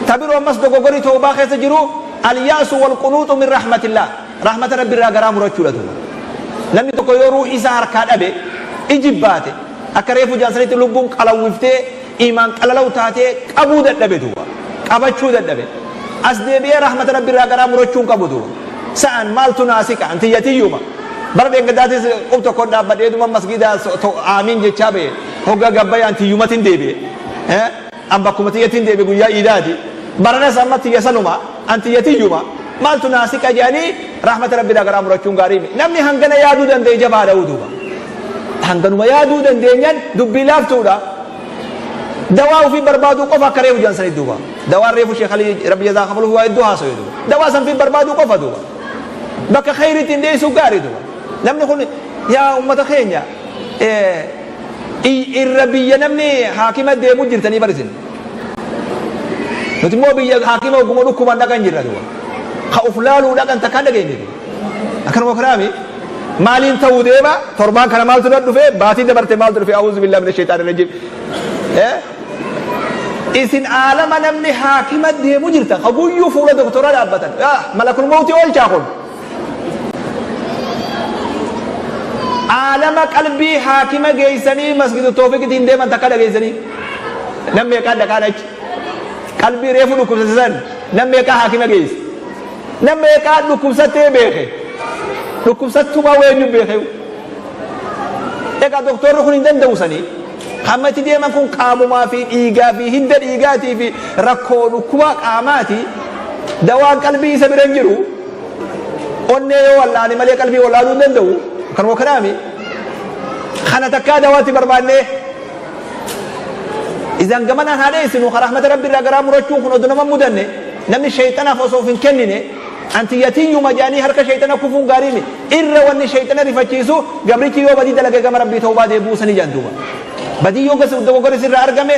Ta biroo ammas dogoggorri tawbaa keessa jiru al-ya'su wal qunuuxu min rahmatillah. Rahmata Rabbi irraa garaa murachuudha duuba. Namni tokko yoo ruuhii isaa harkaa dhabe ijibbaate akka reefu jaansanitti lubbuun qalawwiftee iimaan qalalaw taatee qabuu dadhabe duuba. Qabachuu dadhabe. As deebi'ee rahmata Rabbi irraa garaa murachuu hin qabu duuba. Sa'an maaltu naa siqa an tiyya tiyyuma. Bara dheengaddaatis qub tokkoon dhaabbadheetuma masgiida aamiin jechaa ba'e. Hogga gabbaye an tiyyumatin deebi'e. An bakkuma tiyyatin deebi'e guyyaa iidaati. Baranas amma tiyya sanuma an tiyya tiyyuma. Maaltu naa siqa jedhanii rahmata Rabbi irraa garaa murachuun gaarii miti. Namni hangana yaaduu danda'e jabaadha duuba. Hanganuma yaaduu dandeenyan dubbii laaftuudha. Dawaa ofii barbaaduu qofa akka reefu jedhan sanitti duuba. Dawaan reefu Sheekh Alii Rabbi jazaa kafaluuf waa hedduu haasawe duuba. Dawaa san fi barbaaduu qofa duuba. Bakka khayriitti hin dhiyeessuu gaarii duuba. Namni kun yaa ummata keenya irra biyya namni haakima deemu jirtanii barisin. Nuti immoo biyya haakima oguma dhukkuban dhaqan jirra duuba. Ka uf laaluu dhaqan takkaan dhageenye duuba. Akkanuma kanaami maaliin ta'uu deema torbaan kana maaltu na dhufe baatii dabarte maaltu dhufe a'uuzu billahi mina shaytaani rajiim. Isin aalama namni haakima deemu jirta ka guyyuu fuula doktora dhaabbatan malakul mawti oolchaa kun. Aalama qalbii haakima geessanii masgidu toofiqitti hin deeman takka dhageessanii nam meeqaan dhaqaan achi qalbii reefu dhukkubsate san nam meeqaa haakima geesse. Nam meeqaa dhukkubsattee beeke? Dhukkubsattumaa weenyu beeke? Egaa doktorri kun hin danda'u sanii. Hamma itti deeman kun qaamumaa fi dhiigaa fi hidda dhiigaatii fi rakkoo dhukkubaa qaamaati. Dawaan qalbii isa bira hin jiru. Onnee yoo wallaane malee qalbii wallaanuu hin danda'u. Kanuma kanaami. Kana takkaa dawaatti barbaannee Idan gamanaan haa dheessinu ka rahmata Rabbi irraa garaa murachuun kun odoo nama hin mudanne namni sheyxanaaf osoo of hin kennine anti yatiyyuma jedhanii harka sheyxana kufuun gaarii miti. Irra wanni sheyxana rifachiisu gabrichi yoo badii dalage gama Rabbii tawbaa deebi'uu sanii jedhan duuba. Badii yoo dogoggorri sirraa argame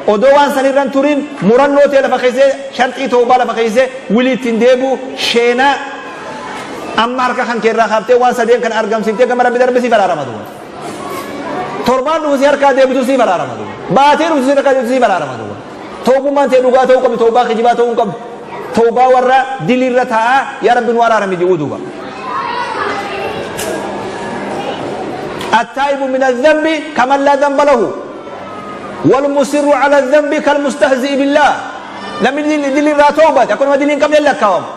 odoo waan sanirra hin turin murannoo tee lafa keessee sharxii tawbaa lafa keessee wilii ittiin deebi'u sheenaa amma harka kan keerraa kaaftee waan sadeen kana argamsiiftee gama Rabbi darbe siif araarama duuba. Torbaan dhufu si harkaa deebitu siif araarama duuba. Baatee dhuftu si harkaa deebitu siif araarama duuba. Tawbummaan tee dhugaa ta'uu qabdi, tawbaa kijibaa ta'uu hin qabdu. Tawbaa warra diliirra taa'aa yaa Rabbi nu araarami jedhuu duuba. التائب من الذنب كمن لا ذنب له والمصر على الذنب كالمستهزئ بالله. Namni dilii irraa tawbate akkuma dilii hin qabne lakkaawama.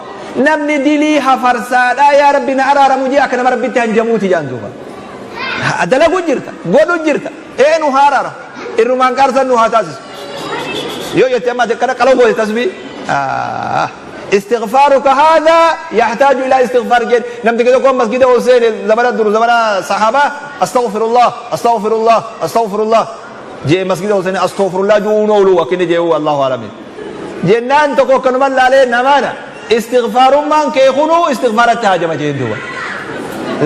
Namni dilii hafarsaadhaa yaa Rabbi na araaramu jee akka nama Rabbitti hanjamuuti jedhan duuba. Dalagu jirta, godhu jirta, ee nu haa araara, irrumaan qaarsan nu haa taasisu. Yoo jette amma ati akkana qaloo goote tasbii. Istighfaaruka haadha yahtaaju ilaa istighfaar jedhe. Namni tokko masgida ol seene zamana dur zamana sahaabaa astaghfirullah astaghfirullah astaghfirullah jee masgida ol seene astaghfirullah ju'uun oolu akka inni jee allahu alamin. Jennaan tokko akkanuma laalee namaana istighfaarummaan kee kunuu istighfaaratti haajama jeen duuba.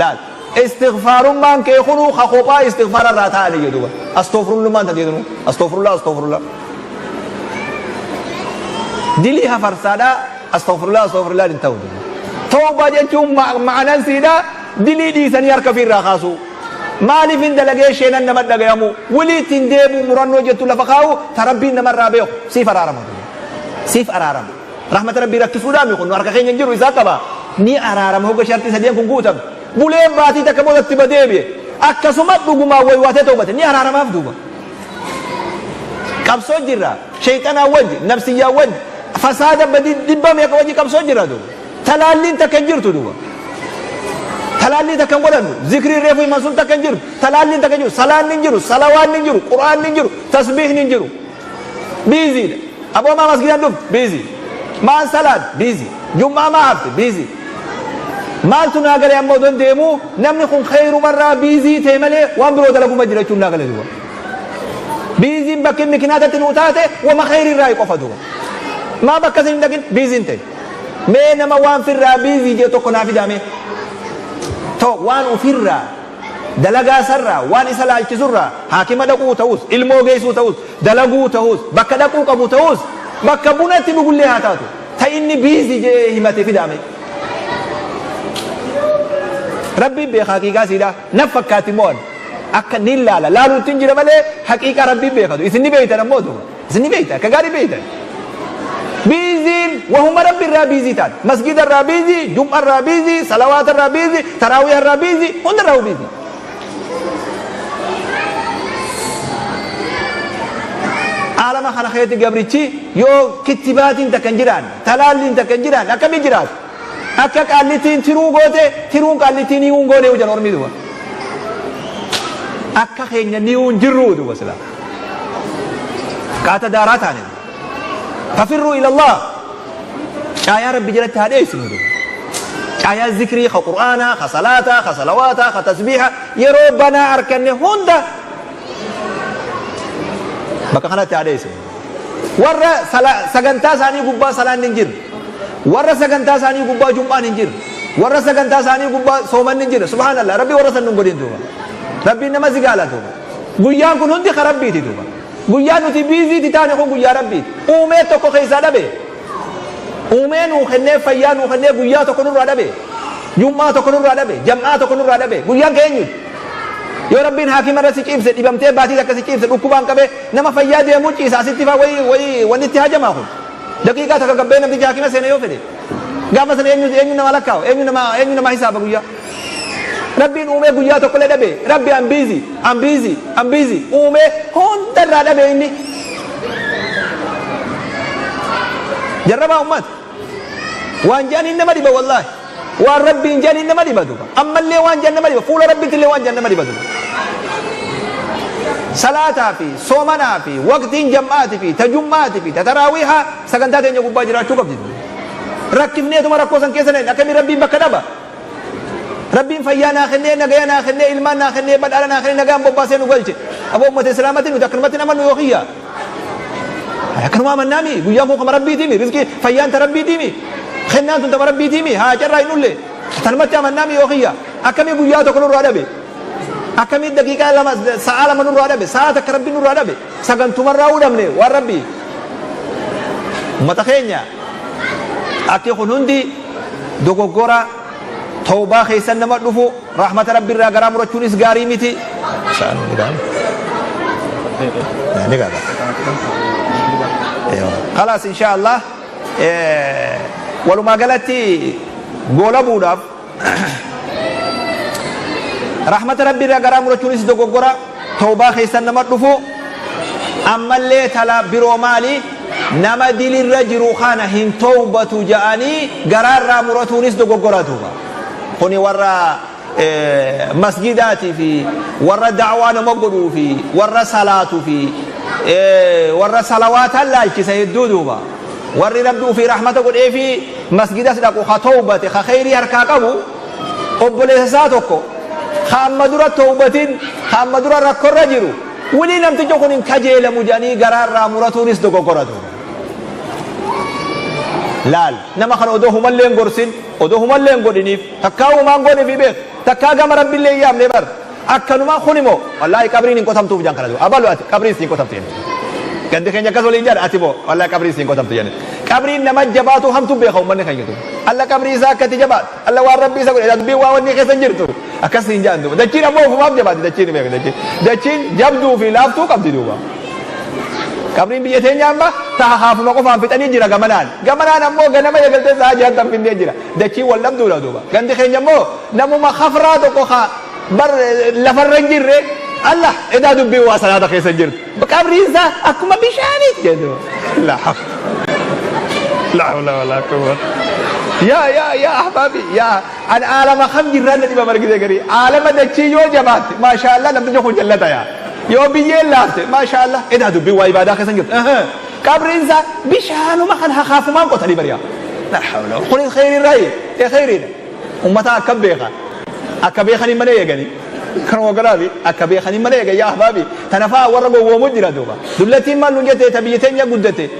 Laal istighfaarummaan kee kunuu ka kophaa istighfaara irraa ta'anii jedhu duuba. Astoofrullummaan tan jedhu astoofrullaa astoofrullaa. Dilii hafarsaadhaa astoofrullaa astoofrullaa hin ta'u duuba. Tawbaa jechuun ma'anaan siidhaa dilii dhiisanii harka ofiirraa kaasuu. Maaliif hin dalagee sheenan nama dhagayamu wilii ittiin deebi'u murannoo jettu lafa kaa'u ta Rabbiin namarraa beeku siif araarama duuba. Siif araarama. Rahmata Rabbii rakkisuudhaami kun harka keenya hin jiru isaa qaba. Ni araarama hogga shartii sadeen kun guutame. Bulee baatii takka booda itti deebi'e. Akkasuma dhugumaan waywaatee tawbate ni araaramaaf duuba. Qabsoo jirra. Shayxanaa wajji, nafsiyyaa wajji, fasaada badii dhibba meeqa wajji qabsoo jirra duuba. Talaalliin takka hin jirtu duuba. Talaallii takka hin godhannu. Zikriin reefu himan sun takka hin jirtu. Talaalliin takka hin jiru. Salaanni hin jiru. Salawaanni hin jiru. Qur'aanni hin jiru. Tasbiihni hin jiru. Biiziidha. Aboo maa masgiidaan dhufte? Biizii. Maan salaat? Biizii. Jum'aa maa hafte? Biizii. Maaltu naa galee amma odoon deemuu namni kun kheyrumarraa biizii ta'e malee waan biroo dalaguma jira jechuun naa gale duuba. Biiziin bakki mikinaatatti nuu taate wama kheyriirraa qofa duuba. Maa bakka isin hin dhaqin biiziin ta'e. Mee nama waan firraa biizii jee tokko naa fidaa mee. To waan ofirraa dalagaa sarraa waan isa laalchisurraa haakima dhaquu ta'us ilmoo geessuu ta'us dalaguu ta'us bakka dhaquu qabu ta'us bakka bunatti dhugullee haa taatu ta inni biizii jee himate fidaa mee. Rabbiin beeka haqiiqaa siidhaa naf fakkaatti immoo akka ni laala laaluutti hin jira malee haqiiqaa Rabbiin beekatu isin ni beektan ammoo duuba isin ni beektan akka gaarii beektan. Biiziin wahuma Rabbi irraa biizii taate masgida irraa biizii jum'a irraa biizii salawaata irraa biizii taraawiha irraa biizii hunda irraa biizii. Aalama kana keessatti gabrichi yoo kittibaatiin takka hin jiraanne talaalliin takka hin jiraanne akkamii jiraatu? Akka qaallittiin tiruu goote tiruun qaallittiin ni hin goone jedhan ormi duuba. Akka keenya ni hin jirru duuba sila. Qaata daaraa taane. Fafirruu ilallah. Caayaa Rabbi jalatti haa dheessinu duuba. Caayaa zikrii ka Qur'aanaa, ka salaataa, ka salawaataa, ka tasbiiha yeroo banaa arkanne hunda bakka kanatti haa dheessinu. Warra sagantaa isaanii gubbaa salaanni hin jirre, warra sagantaa isaanii gubbaa jum'aan hin jirre, warra sagantaa isaanii gubbaa soomanni hin jirre, subhaanallah, Rabbi warra san nun godhin duuba. Rabbiin nama zigaala duuba. Guyyaan kun hundi ka Rabbiiti duuba. Guyyaan nuti biiziiti taane kun guyyaa Rabbiiti. Uumee tokko keessaa dhabe. Uumee nuu kennee fayyaa nuu kennee guyyaa tokko nurraa dhabe. Jum'aa tokko nurraa dhabe. Jam'aa tokko nurraa dhabe. Guyyaan keenyuti. Yoo Rabbiin haakima irra si ciibse dhibamtee baatii takka si ciibse dhukkubaan qabee nama fayyaa deemuu ciisa asitti faa wayii wayii wanni itti hajamaa kun. Daqiiqaa takka gabbee namtichi haakima seene yoo fedhe. Gaafa sana eenyu eenyu nama lakkaa'u eenyu nama eenyu nama hisaaba guyyaa. Rabbiin uumee guyyaa tokkollee dhabe Rabbi I'm busy I'm busy I'm busy uumee hunda irraa dhabe inni. Jarrabaa ummata. Waan jedhaniin nama dhiba wallaahi. Waan Rabbiin jedhaniin nama dhiba duuba. Ammallee waan jedhan nama dhiba. Fuula Rabbiitti waan jedhan nama dhiba duuba. Salaataa fi soomanaa fi waqtiin jam'aati fi tajummaati fi tataraawiihaa sagantaa teenya gubbaa jiraachuu qabdi. Rakkifneetuma rakkoo san keessa na'in akkamii Rabbiin bakka dhaba. Rabbiin fayyaa naa kennee nagaya naa kennee ilmaan naa kennee badhaadha naa kennee nagaan bobbaasee nu galche. Aboo ummata islaamatti nuti akkanumatti namannu yoo kiyya. Akkanuma amannaami guyyaan kun kama Rabbiitiimi rizqii fayyaan ta Rabbiitiimi kennaan tun tama Rabbiitiimi haa carraa hin dhulle tanumatti amannaami yoo kiyya akkamii guyyaa tokko nurraa dhabe akkamii daqiiqaa lama sa'aa lama nurraa dhabe sa'a takka Rabbi nurraa dhabe sagantumarraa hudhamne waan Rabbii. Ummata keenya akki kun hundi dogoggora tawbaa keessan nama dhufu rahmata Rabbi irraa garaa murachuunis gaarii miti. Khalaas insha Allah walumaa galatti goolabuudhaaf rahmata Rabbi irraa garaa murachuunis dogoggora tawbaa keessan nama dhufu ammallee tala biroo maali nama dilirra jiru kana hin tawbatu ja'anii garaa irraa muratuunis dogoggora duuba. Kuni warra masgidaatii fi warra da'waa nama godhuu fi warra salaatuu fi warra salawaataan laalchisa hedduu duuba. Warri Rabbi ofii rahmata godhee fi masgidas dhaqu ka tawbate ka kheyrii harkaa qabu obboleessa isaa tokko ka amma dura tawbatin ka amma dura rakkorra jiru wilii namtichi kun hin kajeelamu jedhanii garaa irraa muratuunis dogoggora duuba. Laal, nama kana odoo humallee hin gorsin, odoo humallee hin godhiniif, takkaa humaan gooneefii beek, takkaa gama Rabbiillee hin yaamne bar. Akkanumaa kun immoo wallaahi qabriin hin qotamtuuf jaan kana duuba. Abalu ati qabriin siin qotamtu jenne. Gandi keenya akkas waliin jedha, ati moo wallaahi qabriin siin qotamtu jenne. Qabriin nama jabaatu hamtu beeka uummanni keenya duuba. Alla qabrii isaa akkatti jabaatu, alla waan Rabbii isa godhe, dubbiin waa wanni keessa hin jirtu. Akkas siin jaan duuba. Dachiin ammoo ofumaaf jabaatti, dachiin beeka dachiin. Dachiin jabduu fi laaftuu qabdi duuba. Qabriin biyya teenya amma taha haafuma qofaan fixanii jira gamanaan. Gamanaan ammoo ganama eegaltee sa'a jahan finnee jira. Dachiin wal dhabduudha duuba. Gandi keenya immoo namuma kafraa tokko ka bar lafarra hin jirre, Allah edaa dubbiin waa salaata keessa hin jirtu. Qabriin isaa akkuma bishaaniiti jedhu. La hawla wala quwwata. Yaa yaa yaa ahbaabi, yaa an aalama kam jirraan na dhiba margite garii. Aalama dachii yoo jabaatte, maashaallah, namtichi kun jallata yaa. Yoo biyyeen laafte, maashaallah, edaa dubbiin waa ibaadaa keessa hin jirtu. Qabriin isaa bishaanuma kan hakaafumaan qotanii bari'a. La hawla. Kunis kheyriirraayi. Ee, kheyriidha. Ummata akkam beeka. Akka beekanii malee eeganii. Kanuma garaafi akka beekanii malee eegan, yaa ahbaabi. Tanafaa warra gowwoomu jira duuba. Dullattiin maal nun jette? Ta biyya teenya guddate.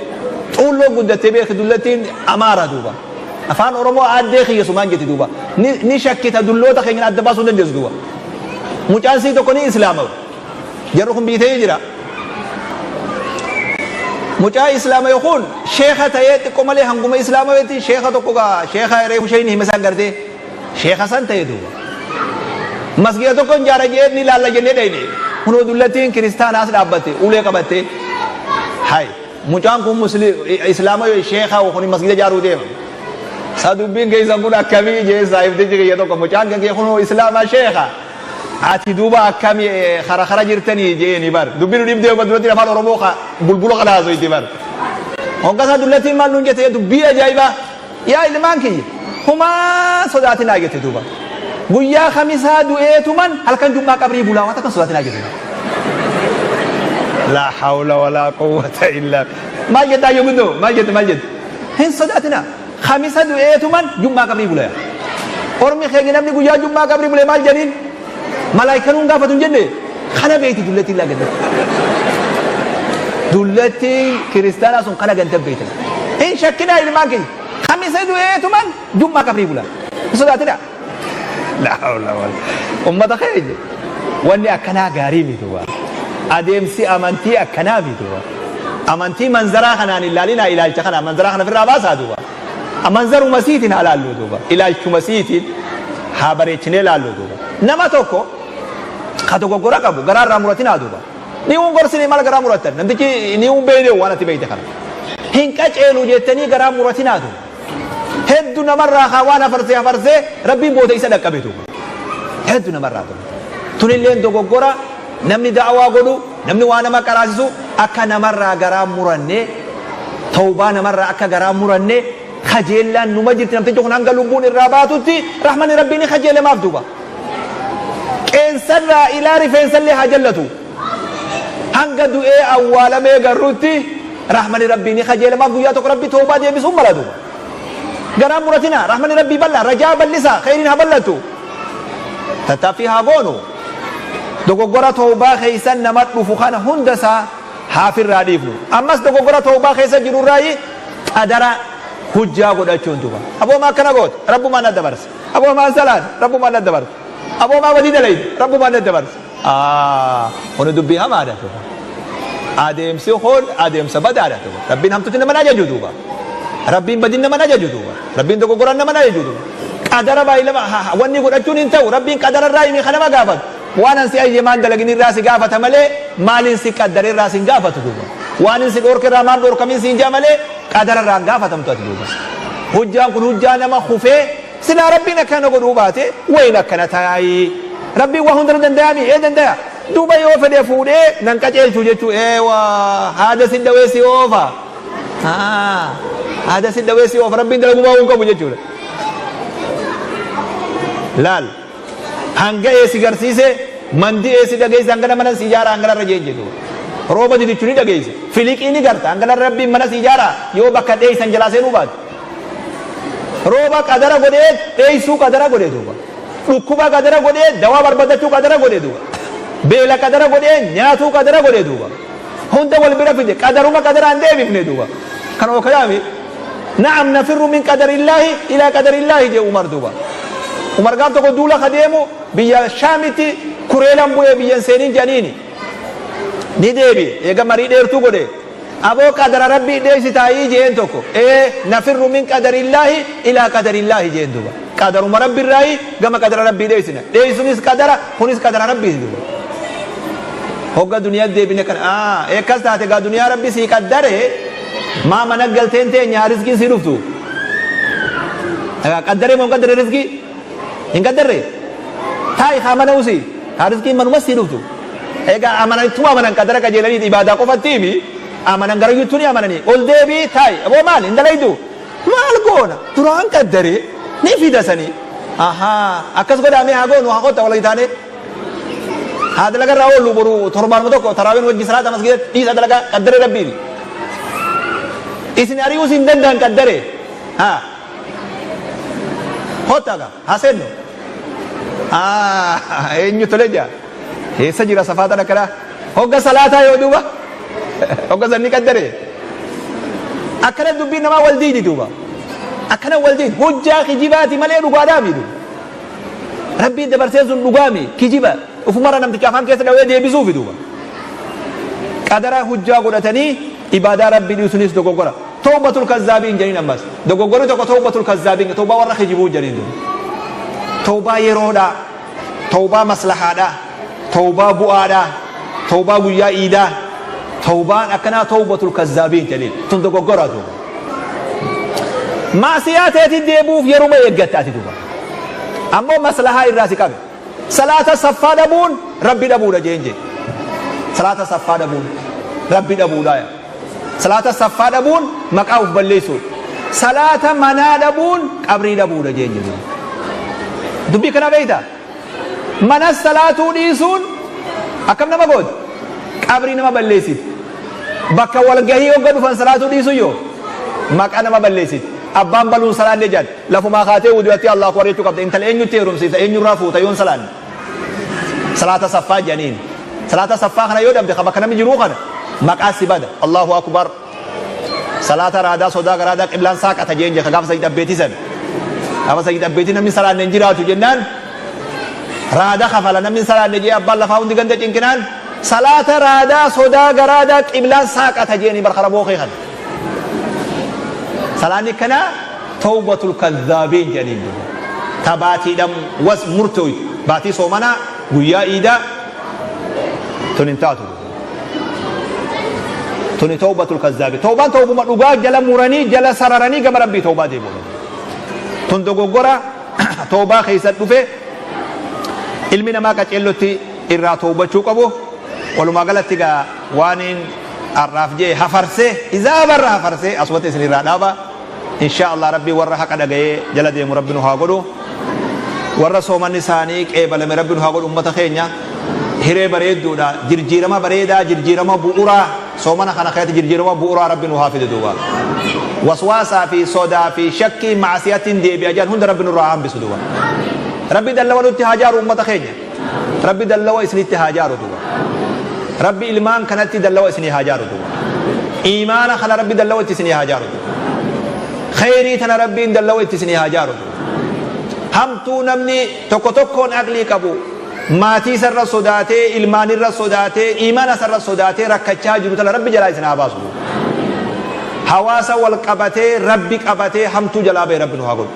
Xuulloo guddatte beeki, dullattiin Amaara duuba. Afaan Oromoo aaddee kiyya sumaan jetti duuba. Ni shakkita, dulloota keenya adda baasuu hin dandeessu duuba. Mucaan sii tokko ni islaama. Jarri kun biyya teenya jira. Mucaa islaama yookuun sheeka ta'ee xiqqoo malee hanguma islaama weetti sheeka tokko gaa sheeka reefu shayni hime san gartee sheeka san ta'e duuba. Masgiida tokko ijaara jee ni laalla jennee dhayne. Kunoo dullattiin kiristaanaas dhaabbatte, ulee qabatte. Hay, mucaan kun muslim islaama yoo sheeka kun masgiida ijaaruu deema. Sa dubbiin keessan kun akkamii jee saahibtichi kiyya tokko, mucaan kan kee kunoo islaama sheeka. Ati duuba akkami kara kara jirtanii jeeni bar. Dubbiin nu dhibdee duratti afaan Oromoo ka bulbula kana haasoyti bar. Hoggasaa dullattiin maal nuun jette? Dubbii ajaa'ibaa. Yaa ilmaan kiyya, humaa sodaatinaa jette duuba. Guyyaa kamisaa du'eetuman halkan jummaa qabrii bulaa, waan takka sodaatinaa jette. La hawla wala quwwata illa. Maal jettaa yoo guddoo? Maal jette, maal jette? Hin sodaatinaa. Kamisa du'eetuman jummaa qabrii bulaya. Ormi keenya namni guyyaa jummaa qabrii bule maal jedhiin? Malaayikaan hin gaafatu hin jenne? Kana beekti dullattiin laa ganda. Dullattiin kiristaanaa sun kana ganda beektan. Hin shakkinaa ilmaan keenya. Kamisa du'eetuman jummaa qabrii bula. Hin sodaatinaa. La hawla wala. Ummata keenya wanni akkanaa gaarii miti waa. Adeemsi amantii akkanaa miti waa. Amantii manzaraa kanaan hin laalinaa, ilaalcha kana manzaraa kana ofirraa baasaa duuba. Manzaruma siitiin haa laalluu duuba. Ilaalchuma siitiin haa bareechinee laalluu duuba. Nama tokko ka dogoggora qabu garaa irraa muratinaa duuba. Ni uun gorsinee maal garaa murattan? Namtichi ni uun beeyne waan ati beeyte kana. Hin qaceelu jettanii garaa muratinaa duuba. Heddu namarraa kaa waan hafarsee hafarsee Rabbiin booda isa dhaqqabe duuba. Heddu namarraa duuba. Tunilleen dogoggora namni da'awaa godhu, namni waa nama qaraasisu akka namarraa garaa muranne, tawbaa namarraa akka garaa muranne kajeellaan numa jirti. Namtichi kun hanga lubbuun irraa baatutti rahmanni Rabbii ni kajeelamaaf duuba. Qeensarraa ilaa rifeensallee haa jallatu. Hanga du'ee awwaalamee garruutti rahmanni Rabbii ni kajeelamaaf, guyyaa tokko Rabbi tawbaa deebisuun mala duuba. Garaan muratina, rahmanni Rabbii bal'aa, rajaa bal'isa, kheyriin haa bal'attu. Tattaaffii haa goonu. Dogoggora tawbaa keessan nama dhufu kana hunda isaa haafirraa dhiifnu. Ammas dogoggora tawbaa keessa jiru irraayi qadara hujjaa godhachuun duuba. Aboo maa akkana goote? Rabbumaan na dabarse. Aboo maan salaan? Rabbumaan na dabarse. Aboo maa badii dalayde? Rabbumaan na dabarse. Kuni dubbii hamaadha duuba. Adeemsi kun adeemsa badaadha duuba. Rabbiin hamtutti nama ajaju duuba. Rabbiin badin nama ajaju duuba. Rabbiin dogoggoran nama ajaju duuba. Qadara baay'ilama wanni godhachuun hin ta'u. Rabbiin qadara irraa himi kana gaafatu. Waan an si ayyamaan dalagin irraa si gaafata malee maaliin si qaddare irraa si hin gaafatu duuba. Waan hin si dhoorke irraa maal dhoorkamin si hin jaa malee qadara irraa hin gaafatamtu ati duuba. Hujjaan kun hujjaa nama kufee silaa Rabbiin akkana godhuu baate wayin akkana taayii. Rabbiin waa hunda danda'ami ee dandaya. Duuba yoo fedhe fuudhee nan qaceelchu jechuu, eewa, haada si dhawee si oofa. Haada si dhawee si oofa, Rabbiin dalagumaa hin qabu jechuudha. Laal, hanga ee si garsiise, mandi ee si dhageesse, hangana mana si ijaara, hangana irra jeen jedhu. Rooba didichu ni dhageesse. Filiqii ni garta, hangana Rabbiin mana si ijaara yoo bakka dheeysan jalaa seenuu baate. Rooba qadara godhee dheeysuu qadara godhee duuba. Dhukkuba qadara godhee dawaa barbadachuu qadara godhee duuba. Beela qadara godhee nyaatuu qadara godhee duuba. Hunda wal bira fide, qadaruma qadaraan deebifne duuba. Kan ookalaami. Na'am, nafirru min qadarillaahi ilaa qadarillaahi jee Umar duuba. Umar gaaf tokko duula ka deemu biyya Shaamitti kureelan bu'ee biyyan seeniin jedhaniini. Ni deebi'e eega marii dheertuu godhe. Aboo, qadara Rabbii dheessitaayii jeen tokko. Ee, nafirru min qadarillaahi ilaa qadarillaahi jeen duuba. Qadaruma Rabbi irraayi gama qadara Rabbii dheessina. Dheessunis qadara, kunis qadara Rabbiiti duuba. Hogga duniyaa deebine kana eekkas taate gaa, duniyaa Rabbi sii qaddare, maa mana galteen teenya rizqiin sii dhuftu. Qaddaree moo hin qaddarre? Rizqii hin qaddarre, taa'i haa mana usii, haa rizqiin manuma sii dhuftu. Egaa amananittuma amanan, qadara qajeelanii ibaadaa qofatti himi amanan, gara yuuttuu ni amananii ol deebii taa'i. Aboo, maal hin dalaydu? Maal goona, duraan qaddaree ni fidasanii. Ahaa, akkas godhaamee haa goonu, haa qotta walii taanee. Haa dalagaa irraa oollu, boru torbaanuma tokko taraaween wajji salaata masgiidatti dhiisa, dalagaa qaddaree Rabbiin. Isin ari'uus hin danda'an, qaddaree. Haa. Hotta gaa haa seennu. Eenyu tole jaa? Eessa jira safaatan akkanaa? Hogga salaataa yoo duuba hogga sanni qaddaree. Akkana dubbiin namaa wal diidi duuba. Akkana wal diidi. Hujjaa kijibaati malee dhugaadhaa miidhu. Rabbiin dabarsee sun dhugaami kijiba, ufumarra namticha afaan keessa dhawee deebisuufi duuba. Qadara hujjaa godhatanii ibaadaa Rabbii dhiisunis dogoggora. Tawbatul kazzaabiin jedhaniin ammas. Dogoggorri tokko tawbatul kazzaabiin, tawbaa warra kijibuu jedhaniin duuba. Tawbaa yeroodhaa, tawbaa maslahaadhaa, tawbaa bu'aadhaa, tawbaa guyyaa iidaa, tawbaan akkanaa tawbatul kazzaabiin jedhaniin. Tun dogoggora duuba. Maasiyaa teetii deebi'uuf yeruma eeggatta ati duuba. Ammoo maslahaa irraa si qabe. Salaata saffaa dhabuun Rabbi dhabuudha jeen jee. Salaata saffaa dhabuun Rabbi dhabuudha. Salaata saffaa dhabuun maqaa uf balleessuudha. Salaata manaa dhabuun qabrii dhabuudha jeen jedhu. Dubbii kana beektaa? Mana salaatuu dhiisuun akkam nama gooti? Qabrii nama balleessiti. Bakka walgahii hogga dhufan salaatuu dhiisuu yoo maqaa nama balleessiti. Abbaan baluun salaanne jedhan, lafumaa kaatee wudu'attee Allahu akbar jechuu qabda. Intala eenyutti heerumsiisa, eenyurraa fuuta yoon salaanne? Salaata saffaa jedhaniin. Salaata saffaa kana yoo dhabde, bakka namni jiruu kana maqaa si bada. Allahu akbar. Salaata raadaa sodaa garaadaa qiblaan saaqata jeen jeka gaafa sajid abbeetii san. Gaafa sajid abbeetii namni salaanne hin jiraatu jennaan, raada kafala namni salaanne jee, abbaan lafaa hundi ganda cinqinaan, salaata raadaa sodaa garaadaa qiblaan saaqata jeeni barkara bookee kana. Salaanni kana tawbatul kazzaabiin jedhaniin duuba. Ta baatiidhaan was murtooytu, baatii soomanaa, guyyaa iidaa, tun hin taatu. Tuni tawbatul kazzaabiin. Tawbaan tawbuma dhugaa jala muranii, jala sararanii gama Rabbii tawbaa deebi'u. Tun dogoggora tawbaa keessa dhufe ilmi namaa qaceellotti irraa tawbachuu qabu. Walumaa galatti gaa waaniin har'aaf jee hafarsee izaabarra hafarsee asumatti isin irraa dhaaba. Insha Allah, Rabbii warra haqa dhagayee jala deemu Rabbi nu haa godhu. Warra soomanni isaanii qeebalame Rabbi nu haa godhu. Ummata keenya, hiree bareedduudha. Jirjiirama bareedaa, jirjiirama bu'uraa, soomana kana keessatti jirjiirama bu'uraa Rabbi nu haa fidu duuba. Waswaasaa fi sodaa fi shakkii macsiyattiin deebi'a jedhan hunda Rabbi nurraa hambisu duuba. Rabbi dallawa nutti haa jaaru ummata keenya. Rabbi dallawa isinitti haa jaaru duuba. Rabbi ilmaan kanatti dallawa isinii haa jaaru duuba. Iimaana kana Rabbi dallawa itti isinii haa jaaru duuba. Khayrii tana Rabbiin dallawa itti isinii haa jaaru duuba. Hamtuu namni tokko tokkoon aqlii qabu maatii isarra sodaatee, ilmaanirra sodaatee, iimaana isarra sodaatee rakkachaa jiru tana Rabbi jalaa isin haa baasu. Hawaasa wal qabatee, Rabbi qabatee, hamtuu jalaa bahe Rabbi nu haa godhu.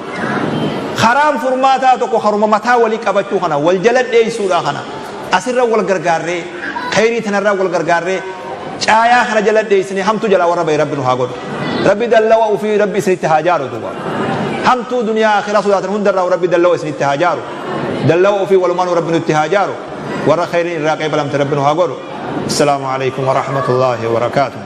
Karaan furmaataa tokko karuma mataa walii qabachuu kana, wal jala dheessuudha kana, asirra wal gargaarree, khayrii tanarraa wal gargaarree, caayaa kana jala dheessine, hamtuu jalaa warra bahe Rabbi nu haa godhu. Rabbi dallawa ofii Rabbi isinitti haa jaaru duuba. Hamtuu duniyaa akhiraa sodaatan hundarraa Rabbi dallawa isinitti haa jaaru. Dallawa ofii walumaanuu Rabbi nutti haa jaaru. Warra khayriin irraa qeebalamte Rabbi nu haa godhu. Assalaamu alaikum wa rahmatullaahi wa barakaatuh.